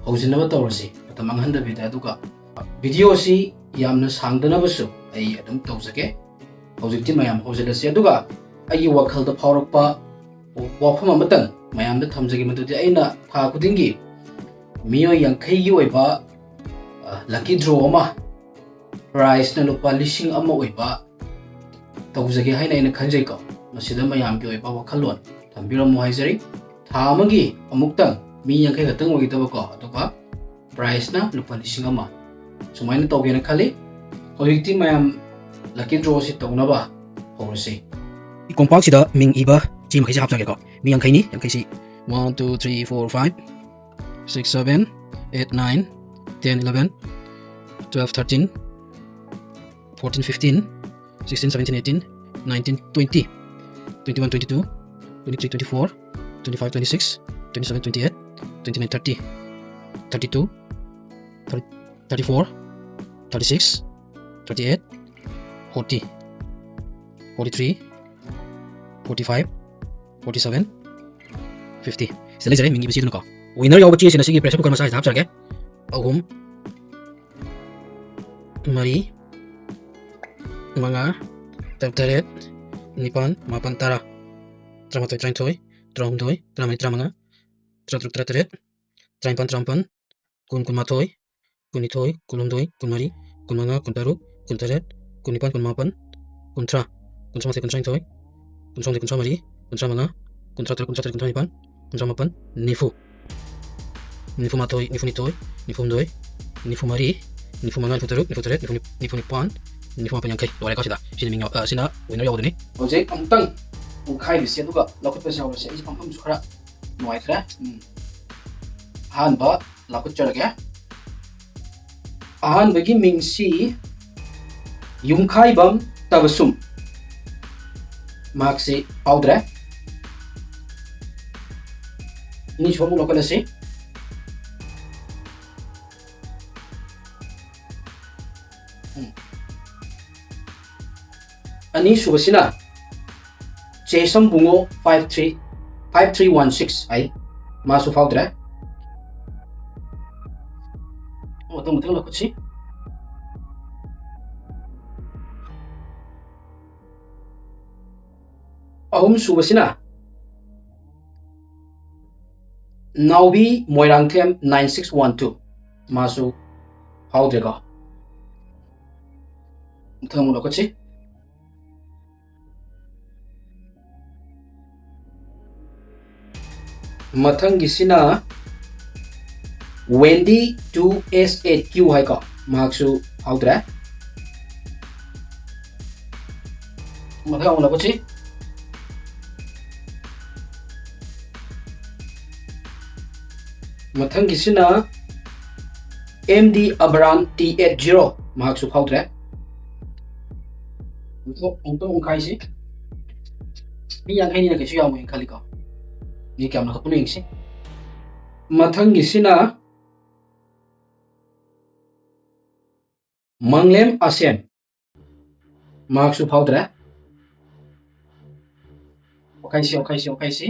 ꯍꯧꯖꯤꯟꯅꯕ ꯇꯧꯔꯁꯤ, ꯃꯇꯝ ꯃꯥꯡꯍꯟꯗꯕꯤꯗ꯫ ꯑꯗꯨꯒ videoꯁꯤ ꯌꯥꯝꯅ ꯁꯥꯡꯗꯅꯕꯁꯨ ꯑꯩ ꯑꯗꯨꯝ ꯇꯧꯖꯒꯦ꯫ ꯍꯧꯖꯤꯛꯇꯤ ꯃꯌꯥꯝ ꯍꯧꯖꯤꯜꯂꯁꯤ꯫ ꯑꯗꯨꯒ ꯑꯩꯒꯤ ꯋꯥꯈꯜꯗ ꯐꯥꯎꯔꯛꯄ ꯋꯥꯐꯝ ꯑꯃꯇꯪ ꯃꯌꯥꯝꯗ ꯊꯝꯖꯒꯦ, ꯃꯗꯨꯗꯤ ꯑꯩꯅ ꯊꯥ ꯈꯨꯗꯤꯡꯒꯤ ꯃꯤꯑꯣꯏ ꯌꯥꯡꯈꯩꯒꯤ ꯑꯣꯏꯕ, ꯑ, lucky draw ꯑꯃ, prizeꯅ ꯂꯨꯄꯥ ꯂꯤꯁꯤꯡ ꯑꯃ ꯑꯣꯏꯕ ꯇꯧꯖꯒꯦ ꯍꯥꯏꯅ ꯑꯩꯅ ꯈꯟꯖꯩꯀꯣ꯫ ꯃꯁꯤꯗ ꯃꯌꯥꯝꯒꯤ ꯑꯣꯏꯕ ꯋꯥꯈꯜꯂꯣꯟ ꯊꯝꯕꯤꯔꯝꯃꯨ ꯍꯥꯏꯖꯔꯤ꯫ ꯊꯥ ꯑꯃꯒꯤ ꯑꯃꯨꯛꯇꯪ ꯃꯤ ꯌꯥꯡꯈꯩ ꯈꯛꯇꯪ ꯑꯣꯏꯒꯗꯕꯀꯣ, ꯑꯗꯨꯒ prizeꯅ ꯂꯨꯄꯥ ꯂꯤꯁꯤꯡ ꯑꯃ, ꯁꯨꯃꯥꯏꯅ ꯇꯧꯒꯦꯅ ꯈꯜꯂꯤ꯫ ꯍꯧꯖꯤꯛꯇꯤ ꯃꯌꯥꯝ lucky drawꯁꯤ ꯇꯧꯅꯕ ꯍꯧꯔꯁꯤ꯫ ꯀꯣꯝꯄꯥꯛꯁꯤꯗ ꯃꯤꯡ ꯏꯕ ꯆꯦ ꯃꯈꯩꯁꯦ ꯍꯥꯞꯆꯒꯦꯀꯣ꯫ ꯃꯤ ꯌꯥꯡꯈꯩꯅꯤ, ꯌꯥꯡꯈꯩꯁꯤ one, two, three, four, five, six, seven, eight, nine, ten, eleven, twelve, thirteen, fourteen, fifteen, sixteen, seventeen, eighteen, nineteen, twenty, twenty-one, twenty-two, twenty-three, twenty-four, twenty-five, twenty-six, twenty-seven, twenty-eight, twenty-nine, thirty, thirty-two, thirty, thirty-four, thirty-six, thirty-eight, forty, forty-three, forty-five, forty-seven, fifty꯫ ꯁꯤꯗ ꯂꯩꯖꯔꯦ ꯃꯤꯡ ꯏꯕ ꯆꯦꯗꯨꯅꯀꯣ꯫ Winner ꯌꯥꯎꯕ ꯆꯦꯁꯤꯅ ꯁꯤꯒꯤ pressure cooker ꯃꯆꯥꯁꯤꯗ ꯍꯥꯞꯆꯔꯒꯦ꯫ ꯑꯍꯨꯝ, ꯃꯔꯤ, ꯃꯉꯥ, ꯇꯔꯨꯛ, ꯇꯔꯦꯠ, ꯅꯤꯄꯥꯟ, ꯃꯥꯄꯟ, ꯇꯔꯥ, ꯇꯔꯥꯃꯥꯊꯣꯏ, ꯇꯔꯥꯅꯤꯊꯣꯏ, ꯇꯔꯥꯍꯨꯝꯗꯣꯏ, ꯇꯔꯥꯃꯔꯤ, ꯇꯔꯥꯃꯉꯥ, ꯇꯔꯥꯇꯔꯨꯛ, ꯇꯔꯥꯇꯔꯦꯠ, ꯇꯔꯥꯅꯤꯄꯥꯟ, ꯇꯔꯥꯃꯥꯄꯟ, ꯀꯨꯟ, ꯀꯨꯟꯃꯥꯊꯣꯏ, ꯀꯨꯟꯅꯤꯊꯣꯏ, ꯀꯨꯟꯍꯨꯝꯗꯣꯏ, ꯀꯨꯟꯃꯔꯤ, ꯀꯨꯟꯃꯉꯥ, ꯀꯨꯟꯇꯔꯨꯛ, ꯀꯨꯟꯇꯔꯦꯠ, ꯀꯨꯟꯅꯤꯄꯥꯟ, ꯀꯨꯟꯃꯥꯄꯟ, ꯀꯨꯟꯊ꯭ꯔꯥ, ꯀꯨꯟꯊ꯭ꯔꯥꯃꯥꯊꯣꯏ, ꯀꯨꯟꯊ꯭ꯔꯥꯅꯤꯊꯣꯏ, ꯀꯨꯟꯊ꯭ꯔꯥꯍꯨꯝꯗꯣꯏ, ꯀꯨꯟꯊ꯭ꯔꯥꯃꯔꯤ, ꯀꯨꯟꯊ꯭ꯔꯥꯃꯉꯥ, ꯀꯨꯟꯊ꯭ꯔꯥꯇꯔꯨꯛ, ꯀꯨꯟꯊ꯭ꯔꯥꯇꯔꯦꯠ, ꯀꯨꯟꯊ꯭ꯔꯥꯅꯤꯄꯥꯟ, ꯀꯨꯟꯊ꯭ꯔꯥꯃꯥꯄꯟ, ꯅꯤꯐꯨ, ꯅꯤꯐꯨꯃꯥꯊꯣꯏ, ꯅꯤꯐꯨꯅꯤꯊꯣꯏ, ꯅꯤꯐꯨꯍꯨꯝꯗꯣꯏ, ꯅꯤꯐꯨꯃꯔꯤ, ꯅꯤꯐꯨꯃꯉꯥ, ꯅꯤꯐꯨꯇꯔꯨꯛ, ꯅꯤꯐꯨꯇꯔꯦꯠ, ꯅꯤꯐꯨ, ꯅꯤꯐꯨ, ꯅꯤꯐꯨꯅꯤꯄꯥꯟ, ꯅꯤꯐꯨꯃꯥꯄꯟ, ꯌꯥꯡꯈꯩ꯫ ꯂꯣꯏꯔꯦꯀꯣ ꯁꯤꯗ꯫ ꯁꯤꯅ ꯃꯤꯡ ꯌꯥꯎ-, ꯑ, ꯁꯤꯅ winner ꯌꯥꯎꯗꯣꯏꯅꯤ꯫ ꯍꯧꯖꯤꯛ ꯑꯃꯨꯛꯇꯪ ꯎꯪꯈꯥꯏꯕꯤꯁꯦ, ꯑꯗꯨꯒ ꯂꯧꯈꯠꯄꯁꯦ ꯍꯧꯔꯁꯦ꯫ ꯑꯩꯁꯦ ꯐꯝꯐꯝꯁꯨ ꯈꯔ ꯅꯨꯡꯉꯥꯏꯇ꯭ꯔꯦ꯫ ꯎꯝ꯫ ꯑꯍꯥꯟꯕ ꯂꯧꯈꯠꯆꯔꯒꯦ꯫ ꯑꯍꯥꯟꯕꯒꯤ ꯃꯤꯡꯁꯤ ꯌꯨꯝꯈꯥꯏꯕꯝ ꯇꯕꯁꯨꯝ꯫ ꯃꯍꯥꯛꯁꯤ ꯐꯥꯎꯗ꯭ꯔꯦ꯫ ꯑꯅꯤꯁꯨꯕ ꯑꯃꯨꯛ ꯂꯧꯈꯠꯂꯁꯤ꯫ ꯎꯝ꯫ ꯑꯅꯤꯁꯨꯕꯁꯤꯅ ꯆꯦꯁꯝ ꯕꯨꯡꯉꯣ five three, five three one six ꯍꯥꯏ꯫ ꯃꯥꯁꯨ ꯐꯥꯎꯗ꯭ꯔꯦ꯫ ꯃꯊꯪ ꯃꯊꯪ ꯂꯧꯈꯠꯁꯤ꯫ ꯑꯍꯨꯝ ꯁꯨꯕꯁꯤꯅ ꯅꯥꯎꯕꯤ Moirangthem nine six one two, ꯃꯥꯁꯨ ꯐꯥꯎꯗ꯭ꯔꯦꯀꯣ꯫ ꯃꯊꯪ ꯑꯃꯨꯛ ꯂꯧꯈꯠꯁꯤ꯫ ꯃꯊꯪꯒꯤꯁꯤꯅ Wendy two S eight Q ꯍꯥꯏꯀꯣ, ꯃꯍꯥꯛꯁꯨ ꯐꯥꯎꯗ꯭ꯔꯦ꯫ ꯃꯊꯪ ꯑꯃꯨꯛ ꯂꯧꯈꯠꯁꯤ꯫ ꯃꯊꯪꯒꯤꯁꯤꯅ M D Abran T eight zero, ꯃꯍꯥꯛꯁꯨ ꯐꯥꯎꯗ꯭ꯔꯦ꯫ ꯑꯃꯨꯛꯇ, ꯑꯃꯨꯛꯇ ꯑꯃꯨꯛ ꯈꯥꯏꯁꯤ꯫ ꯃꯤ ꯌꯥꯡꯈꯩꯅꯤꯅ ꯀꯩꯁꯨ ꯌꯥꯝꯃꯣꯏꯅ ꯈꯜꯂꯤꯀꯣ꯫ ꯃꯤ ꯀꯌꯥꯝ ꯂꯧꯈꯠꯄꯅꯣ ꯌꯦꯡꯁꯤ꯫ ꯃꯊꯪꯒꯤꯁꯤꯅ ꯃꯪꯂꯦꯝ ꯑꯁꯦꯝ, ꯃꯍꯥꯛꯁꯨ ꯐꯥꯎꯗ꯭ꯔꯦ꯫ ꯑꯣꯈꯥꯏꯁꯤ, ꯑꯣꯈꯥꯏꯁꯤ, ꯑꯣꯈꯥꯏꯁꯤ꯫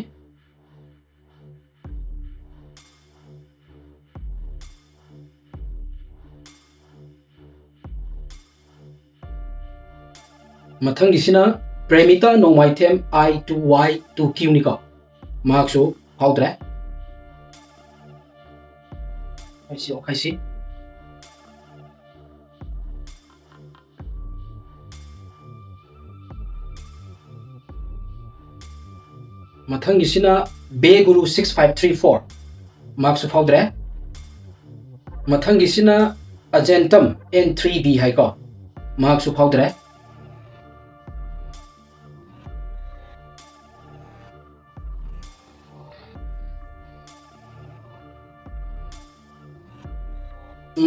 ꯃꯊꯪꯒꯤꯁꯤꯅ ꯄ꯭ꯔꯦꯃꯤꯇꯥ ꯅꯣꯡꯃꯥꯏꯊꯦꯝ I two Y two Q ꯅꯤꯀꯣ, ꯃꯍꯥꯛꯁꯨ ꯐꯥꯎꯗ꯭ꯔꯦ꯫ ꯑꯣꯈꯥꯏꯁꯤ, ꯑꯣꯈꯥꯏꯁꯤ꯫ ꯃꯊꯪꯒꯤꯁꯤꯅ ꯕꯦꯒꯨꯔꯨ six five three four, ꯃꯍꯥꯛꯁꯨ ꯐꯥꯎꯗ꯭ꯔꯦ꯫ ꯃꯊꯪꯒꯤꯁꯤꯅ ꯑꯖꯦꯟꯇꯝ N three B ꯍꯥꯏꯀꯣ, ꯃꯍꯥꯛꯁꯨ ꯐꯥꯎꯗ꯭ꯔꯦ꯫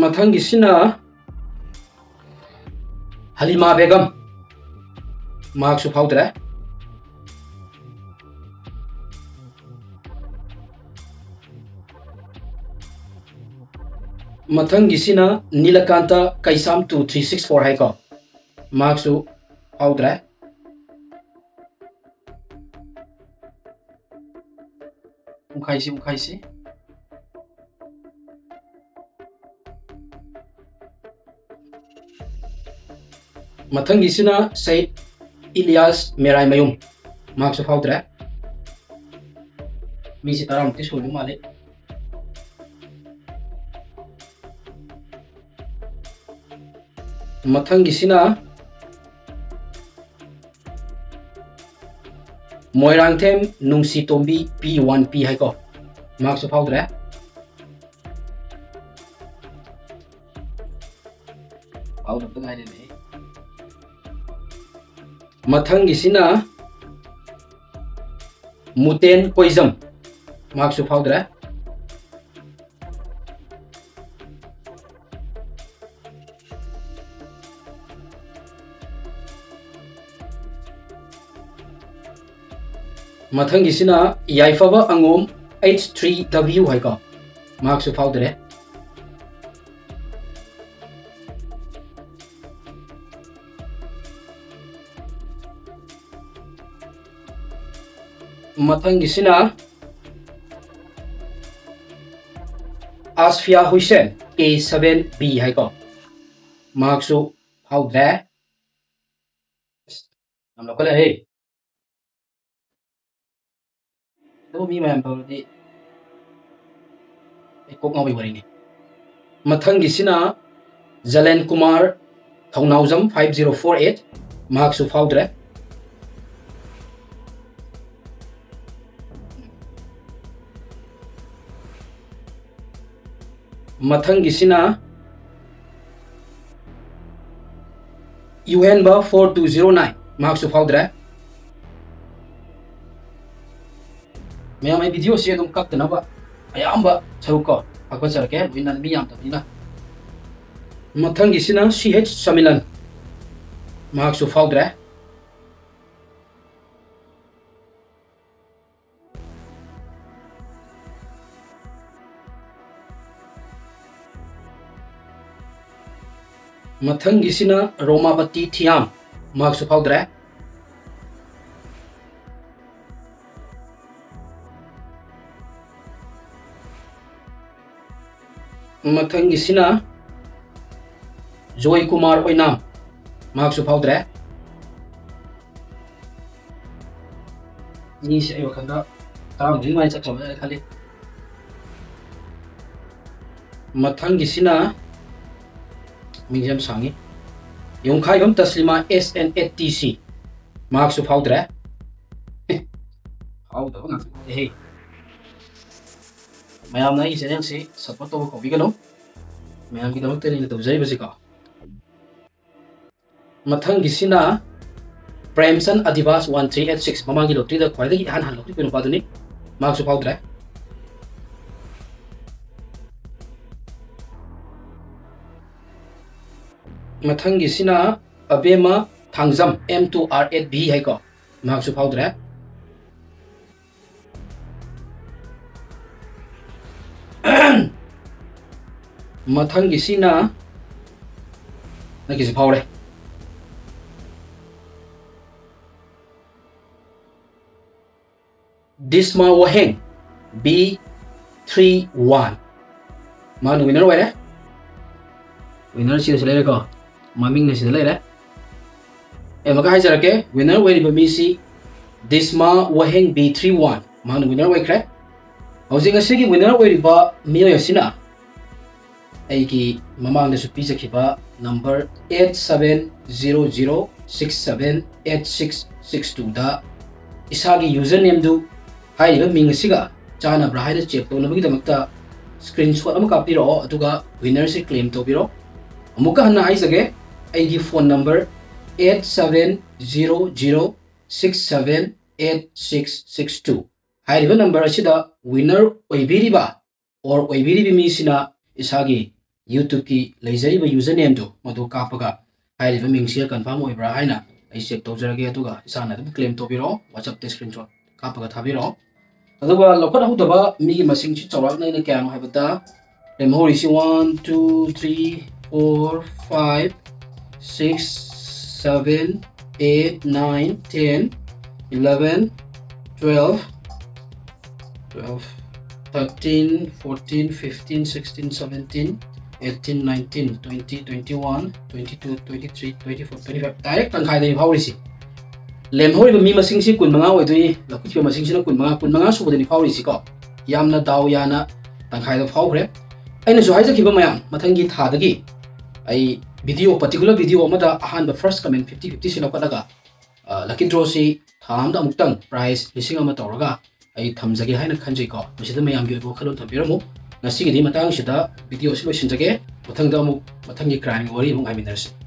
ꯃꯊꯪꯒꯤꯁꯤꯅ ꯍꯂꯤꯃꯥ ꯕꯦꯒꯝ, ꯃꯍꯥꯛꯁꯨ ꯐꯥꯎꯗ꯭ꯔꯦ꯫ ꯃꯊꯪꯒꯤꯁꯤꯅ ꯅꯤꯂꯀꯥꯟꯇ ꯀꯩꯁꯥꯝ two three six four ꯍꯥꯏꯀꯣ, ꯃꯍꯥꯛꯁꯨ ꯐꯥꯎꯗ꯭ꯔꯦ꯫ ꯎꯪꯈꯥꯏꯁꯤ, ꯎꯪꯈꯥꯏꯁꯤ꯫ ꯃꯊꯪꯒꯤꯁꯤꯅ ꯁꯩꯠ ꯏꯂꯤꯌꯥꯁ ꯃꯦꯔꯥꯏꯃꯌꯨꯝ, ꯃꯍꯥꯛꯁꯨ ꯐꯥꯎꯗ꯭ꯔꯦ꯫ ꯃꯤꯁꯤ ꯇꯔꯥꯃꯨꯛꯇꯤ ꯁꯨꯔꯕ ꯃꯥꯜꯂꯤ꯫ ꯃꯊꯪꯒꯤꯁꯤꯅ ꯃꯣꯏꯔꯥꯡꯊꯦꯝ ꯅꯨꯡꯁꯤꯇꯣꯝꯕꯤ ꯄꯤ ꯋꯥꯟ ꯄꯤ ꯍꯥꯏꯀꯣ꯫ ꯃꯍꯥꯛꯁꯨ ꯐꯥꯎꯗ꯭ꯔꯦ꯫ ꯐꯥꯎꯗꯕꯇ ꯉꯥꯏꯔꯦꯅꯦ꯫ ꯃꯊꯪꯒꯤꯁꯤꯅ ꯃꯨꯇꯦꯟ ꯀꯣꯏꯖꯝ꯫ ꯃꯍꯥꯛꯁꯨ ꯐꯥꯎꯗ꯭ꯔꯦ꯫ ꯃꯊꯪꯒꯤꯁꯤꯅ ꯌꯥꯏꯐꯕ ꯑꯉꯣꯝ ꯑꯩꯆ ꯊ꯭ꯔꯤ ꯗꯕ꯭ꯂꯤꯎ ꯍꯥꯏꯀꯣ꯫ ꯃꯍꯥꯛꯁꯨ ꯐꯥꯎꯗ꯭ꯔꯦ꯫ ꯃꯊꯪꯒꯤꯁꯤꯅ ꯑꯥꯁꯐꯤꯌꯥ ꯍꯨꯏꯁꯦꯟ ꯀꯦ ꯁꯚꯦꯟ ꯕꯤ ꯍꯥꯏꯀꯣ꯫ ꯃꯍꯥꯛꯁꯨ ꯐꯥꯎꯗ꯭ꯔꯦ꯫ ꯑꯁ, ꯌꯥꯝ ꯂꯧꯈꯠꯂꯛꯑꯦ꯫ ꯑꯗꯨꯕꯨ ꯃꯤ ꯃꯌꯥꯝ ꯇꯧꯔꯗꯤ ꯑꯩ ꯀꯣꯛ ꯉꯥꯎꯕꯩ ꯋꯥꯔꯤꯅꯤ꯫ ꯃꯊꯪꯒꯤꯁꯤꯅ Jalen Kumar Thounaojam five zero four eight, ꯃꯍꯥꯛꯁꯨ ꯐꯥꯎꯗ꯭ꯔꯦ꯫ ꯃꯊꯪꯒꯤꯁꯤꯅ ꯌꯨꯍꯦꯟꯕ four two zero nine, ꯃꯍꯥꯛꯁꯨ ꯐꯥꯎꯗ꯭ꯔꯦ꯫ ꯃꯌꯥꯝ, ꯑꯩ video ꯁꯤ ꯑꯗꯨꯝ ꯀꯛꯇꯅꯕ ꯑꯌꯥꯝꯕ ꯁꯔꯨꯛ ꯀꯣ ꯍꯥꯞꯀꯠꯆꯔꯛꯀꯦ, ꯂꯣꯏꯅ ꯃꯤ ꯌꯥꯝꯗꯕꯅꯤꯅ꯫ ꯃꯊꯪꯒꯤꯁꯤꯅ ꯁꯤ ꯑꯩꯆ ꯁꯃꯤꯂꯟ, ꯃꯍꯥꯛꯁꯨ ꯐꯥꯎꯗ꯭ꯔꯦ꯫ ꯃꯊꯪꯒꯤꯁꯤꯅ ꯔꯣꯃꯥꯄꯇꯤ ꯊꯤꯌꯥꯝ, ꯃꯍꯥꯛꯁꯨ ꯐꯥꯎꯗ꯭ꯔꯦ꯫ ꯃꯊꯪꯒꯤꯁꯤꯅ ꯖꯣꯏ ꯀꯨꯃꯥꯔ ꯑꯣꯏꯅꯥꯝ, ꯃꯍꯥꯛꯁꯨ ꯐꯥꯎꯗ꯭ꯔꯦ꯫ ꯃꯤꯁꯦ ꯑꯩ ꯋꯥꯈꯜꯗ ꯇꯔꯥꯃꯨꯛꯀꯤ ꯃꯌꯥ ꯆꯠꯈ꯭ꯔꯕꯅ ꯈꯜꯂꯤ꯫ ꯃꯊꯪꯒꯤꯁꯤꯅ ꯃꯤꯡꯁꯦ ꯌꯥꯝ ꯁꯥꯡꯉꯤ꯫ ꯌꯣꯡꯈꯥꯏꯕꯝ ꯇꯁꯂꯤꯃꯥ S N eight T C꯫ ꯃꯍꯥꯛꯁꯨ ꯐꯥꯎꯗ꯭ꯔꯦ꯫ ꯐꯥꯎꯗꯕ ꯉꯥꯛꯇ ꯉꯥꯏꯔꯦꯍꯦ꯫ ꯃꯌꯥꯝꯅ ꯑꯩꯒꯤ ꯆꯦꯅꯦꯜꯁꯤ ꯁꯞꯄꯣꯔꯠ ꯇꯧꯕ ꯀꯥꯎꯕꯤꯒꯅꯨ꯫ ꯃꯌꯥꯝꯒꯤꯗꯃꯛꯇꯅꯤ ꯑꯩꯅ ꯇꯧꯖꯔꯤꯕꯁꯤꯀꯣ꯫ ꯃꯊꯪꯒꯤꯁꯤꯅ ꯄ꯭ꯔꯦꯝꯆꯟ ꯑꯗꯤꯕꯥꯁ one three eight six꯫ ꯃꯃꯥꯡꯒꯤ ꯂꯣꯇ꯭ꯔꯤꯗ ꯈ꯭ꯋꯥꯏꯗꯒꯤ ꯏꯍꯥꯟ ꯍꯥꯟꯅ ꯂꯣꯇ꯭ꯔꯤ ꯀꯨꯏꯅ ꯅꯨꯄꯥꯗꯨꯅꯤ꯫ ꯃꯍꯥꯛꯁꯨ ꯐꯥꯎꯗ꯭ꯔꯦ꯫ ꯃꯊꯪꯒꯤꯁꯤꯅ ꯑꯕꯦꯝꯃ Thangjam, M two R eight B ꯍꯥꯏꯀꯣ꯫ ꯃꯍꯥꯛꯁꯨ ꯐꯥꯎꯗ꯭ꯔꯦ꯫ ꯃꯊꯪꯒꯤꯁꯤꯅ ꯅꯪꯒꯤꯁꯤ ꯐꯥꯎꯔꯦ꯫ ꯗꯤꯁꯃꯥ ꯋꯥꯍꯦꯡ, B three one꯫ ꯃꯥꯅ winner ꯑꯣꯏꯔꯦ꯫ Winner ꯁꯤꯗꯁꯨ ꯂꯩꯔꯦꯀꯣ, ꯃꯃꯤꯡꯅ ꯁꯤꯗ ꯂꯩꯔꯦ꯫ ꯑꯩ ꯑꯃꯨꯛꯀ ꯍꯥꯏꯖꯔꯛꯀꯦ, winner ꯑꯣꯏꯔꯤꯕ ꯃꯤꯁꯤ ꯗꯤꯁꯃꯥ ꯋꯥꯍꯦꯡ, B three one꯫ ꯃꯥꯅ winner ꯑꯣꯏꯈ꯭ꯔꯦ꯫ ꯍꯧꯖꯤꯛ ꯉꯁꯤꯒꯤ winner ꯑꯣꯏꯔꯤꯕ ꯃꯤꯑꯣꯏ ꯑꯁꯤꯅ ꯑꯩꯒꯤ ꯃꯃꯥꯡꯗꯁꯨ ꯄꯤꯖꯈꯤꯕ number eight seven zero zero six seven eight six six twoꯗ ꯏꯁꯥꯒꯤ usernameꯗꯨ ꯍꯥꯏꯔꯤꯕ ꯃꯤꯡ ꯑꯁꯤꯒ ꯆꯥꯟꯅꯕ꯭ꯔꯥ ꯍꯥꯏꯅ check ꯇꯧꯅꯕꯒꯤꯗꯃꯛꯇ screenshot ꯑꯃ ꯀꯥꯞꯄꯤꯔꯛꯑꯣ, ꯑꯗꯨꯒ winnerꯁꯤ claim ꯇꯧꯕꯤꯔꯣ꯫ ꯑꯃꯨꯛꯀ ꯍꯟꯅ ꯍꯥꯏꯖꯒꯦ, ꯑꯩꯒꯤ phone number eight seven zero zero six seven eight six six two꯫ ꯍꯥꯏꯔꯤꯕ number ꯑꯁꯤꯗ winner ꯑꯣꯏꯕꯤꯔꯤꯕ or ꯑꯣꯏꯕꯤꯔꯤꯕ ꯃꯤꯁꯤꯅ ꯏꯁꯥꯒꯤ YouTubeꯀꯤ ꯂꯩꯖꯔꯤꯕ usernameꯗꯨ ꯃꯗꯨ ꯀꯥꯞꯄꯒ ꯍꯥꯏꯔꯤꯕ ꯃꯤꯡꯁꯤꯒ confirm ꯑꯣꯏꯕ꯭ꯔꯥ ꯍꯥꯏꯅ ꯑꯩ check ꯇꯧꯖꯔꯒꯦ, ꯑꯗꯨꯒ ꯏꯁꯥꯅ ꯑꯗꯨꯝ claim ꯇꯧꯕꯤꯔꯛꯑꯣ꯫ WhatsAppꯇ screenshot ꯀꯥꯞꯄꯒ ꯊꯥꯕꯤꯔꯛꯑꯣ꯫ ꯑꯗꯨꯒ ꯂꯧꯈꯠꯍꯧꯗꯕ ꯃꯤꯒꯤ ꯃꯁꯤꯡꯁꯤ ꯆꯥꯎꯔꯥꯛꯅ ꯑꯩꯅ ꯀꯌꯥꯅꯣ ꯍꯥꯏꯕꯗ, ꯂꯦꯝꯍꯧꯔꯤꯁꯤ one, two, three, four, five, six, seven, eight, nine, ten, eleven, twelve, twelve, thirteen, fourteen, fifteen, sixteen, seventeen, eighteen, nineteen, twenty, twenty-one, twenty-two, twenty-three, twenty-four, twenty-five꯫ Direct ꯇꯪꯈꯥꯏꯗꯅꯤ ꯐꯥꯎꯔꯤꯁꯤ꯫ ꯂꯦꯝꯍꯧꯔꯤꯕ ꯃꯤ ꯃꯁꯤꯡꯁꯤ ꯀꯨꯟꯃꯉꯥ ꯑꯣꯏꯗꯣꯏꯅꯤ꯫ ꯂꯧꯈꯠꯈꯤꯕ ꯃꯁꯤꯡꯁꯤꯅ ꯀꯨꯟꯃꯉꯥ, ꯀꯨꯟꯃꯉꯥ ꯁꯨꯕꯗꯅꯤ ꯐꯥꯎꯔꯤꯁꯤꯀꯣ꯫ ꯌꯥꯝꯅ ꯗꯥꯎ ꯌꯥꯅ ꯇꯪꯈꯥꯏꯗ ꯐꯥꯎꯈ꯭ꯔꯦ꯫ ꯑꯩꯅꯁꯨ ꯍꯥꯏꯖꯈꯤꯕ ꯃꯌꯥꯝ, ꯃꯊꯪꯒꯤ ꯊꯥꯗꯒꯤ ꯑꯩ video, particular video ꯑꯃꯗ ꯑꯍꯥꯟꯕ first comment fifty fifty ꯁꯤ ꯂꯧꯈꯠꯂꯒ, ꯑ, lucky draw ꯁꯤ ꯊꯥ ꯑꯃꯗ ꯑꯃꯨꯛꯇꯪ prize ꯂꯤꯁꯤꯡ ꯑꯃ ꯇꯧꯔꯒ ꯑꯩ ꯊꯝꯖꯒꯦ ꯍꯥꯏꯅ ꯈꯟꯖꯩꯀꯣ꯫ ꯃꯁꯤꯗ ꯃꯌꯥꯝꯒꯤ ꯑꯣꯏꯕ ꯋꯥꯈꯜꯂꯣꯟ ꯊꯝꯕꯤꯔꯝꯃꯨ꯫ ꯉꯁꯤꯒꯤꯗꯤ ꯃꯇꯥꯡꯁꯤꯗ video ꯑꯁꯤ ꯂꯣꯏꯁꯤꯟꯖꯒꯦ꯫ ꯃꯊꯪꯗ ꯑꯃꯨꯛ ꯃꯊꯪꯒꯤ crime ꯒꯤ ꯋꯥꯔꯤ ꯑꯃꯨꯛ ꯉꯥꯏꯃꯤꯟꯅꯔꯁꯤ꯫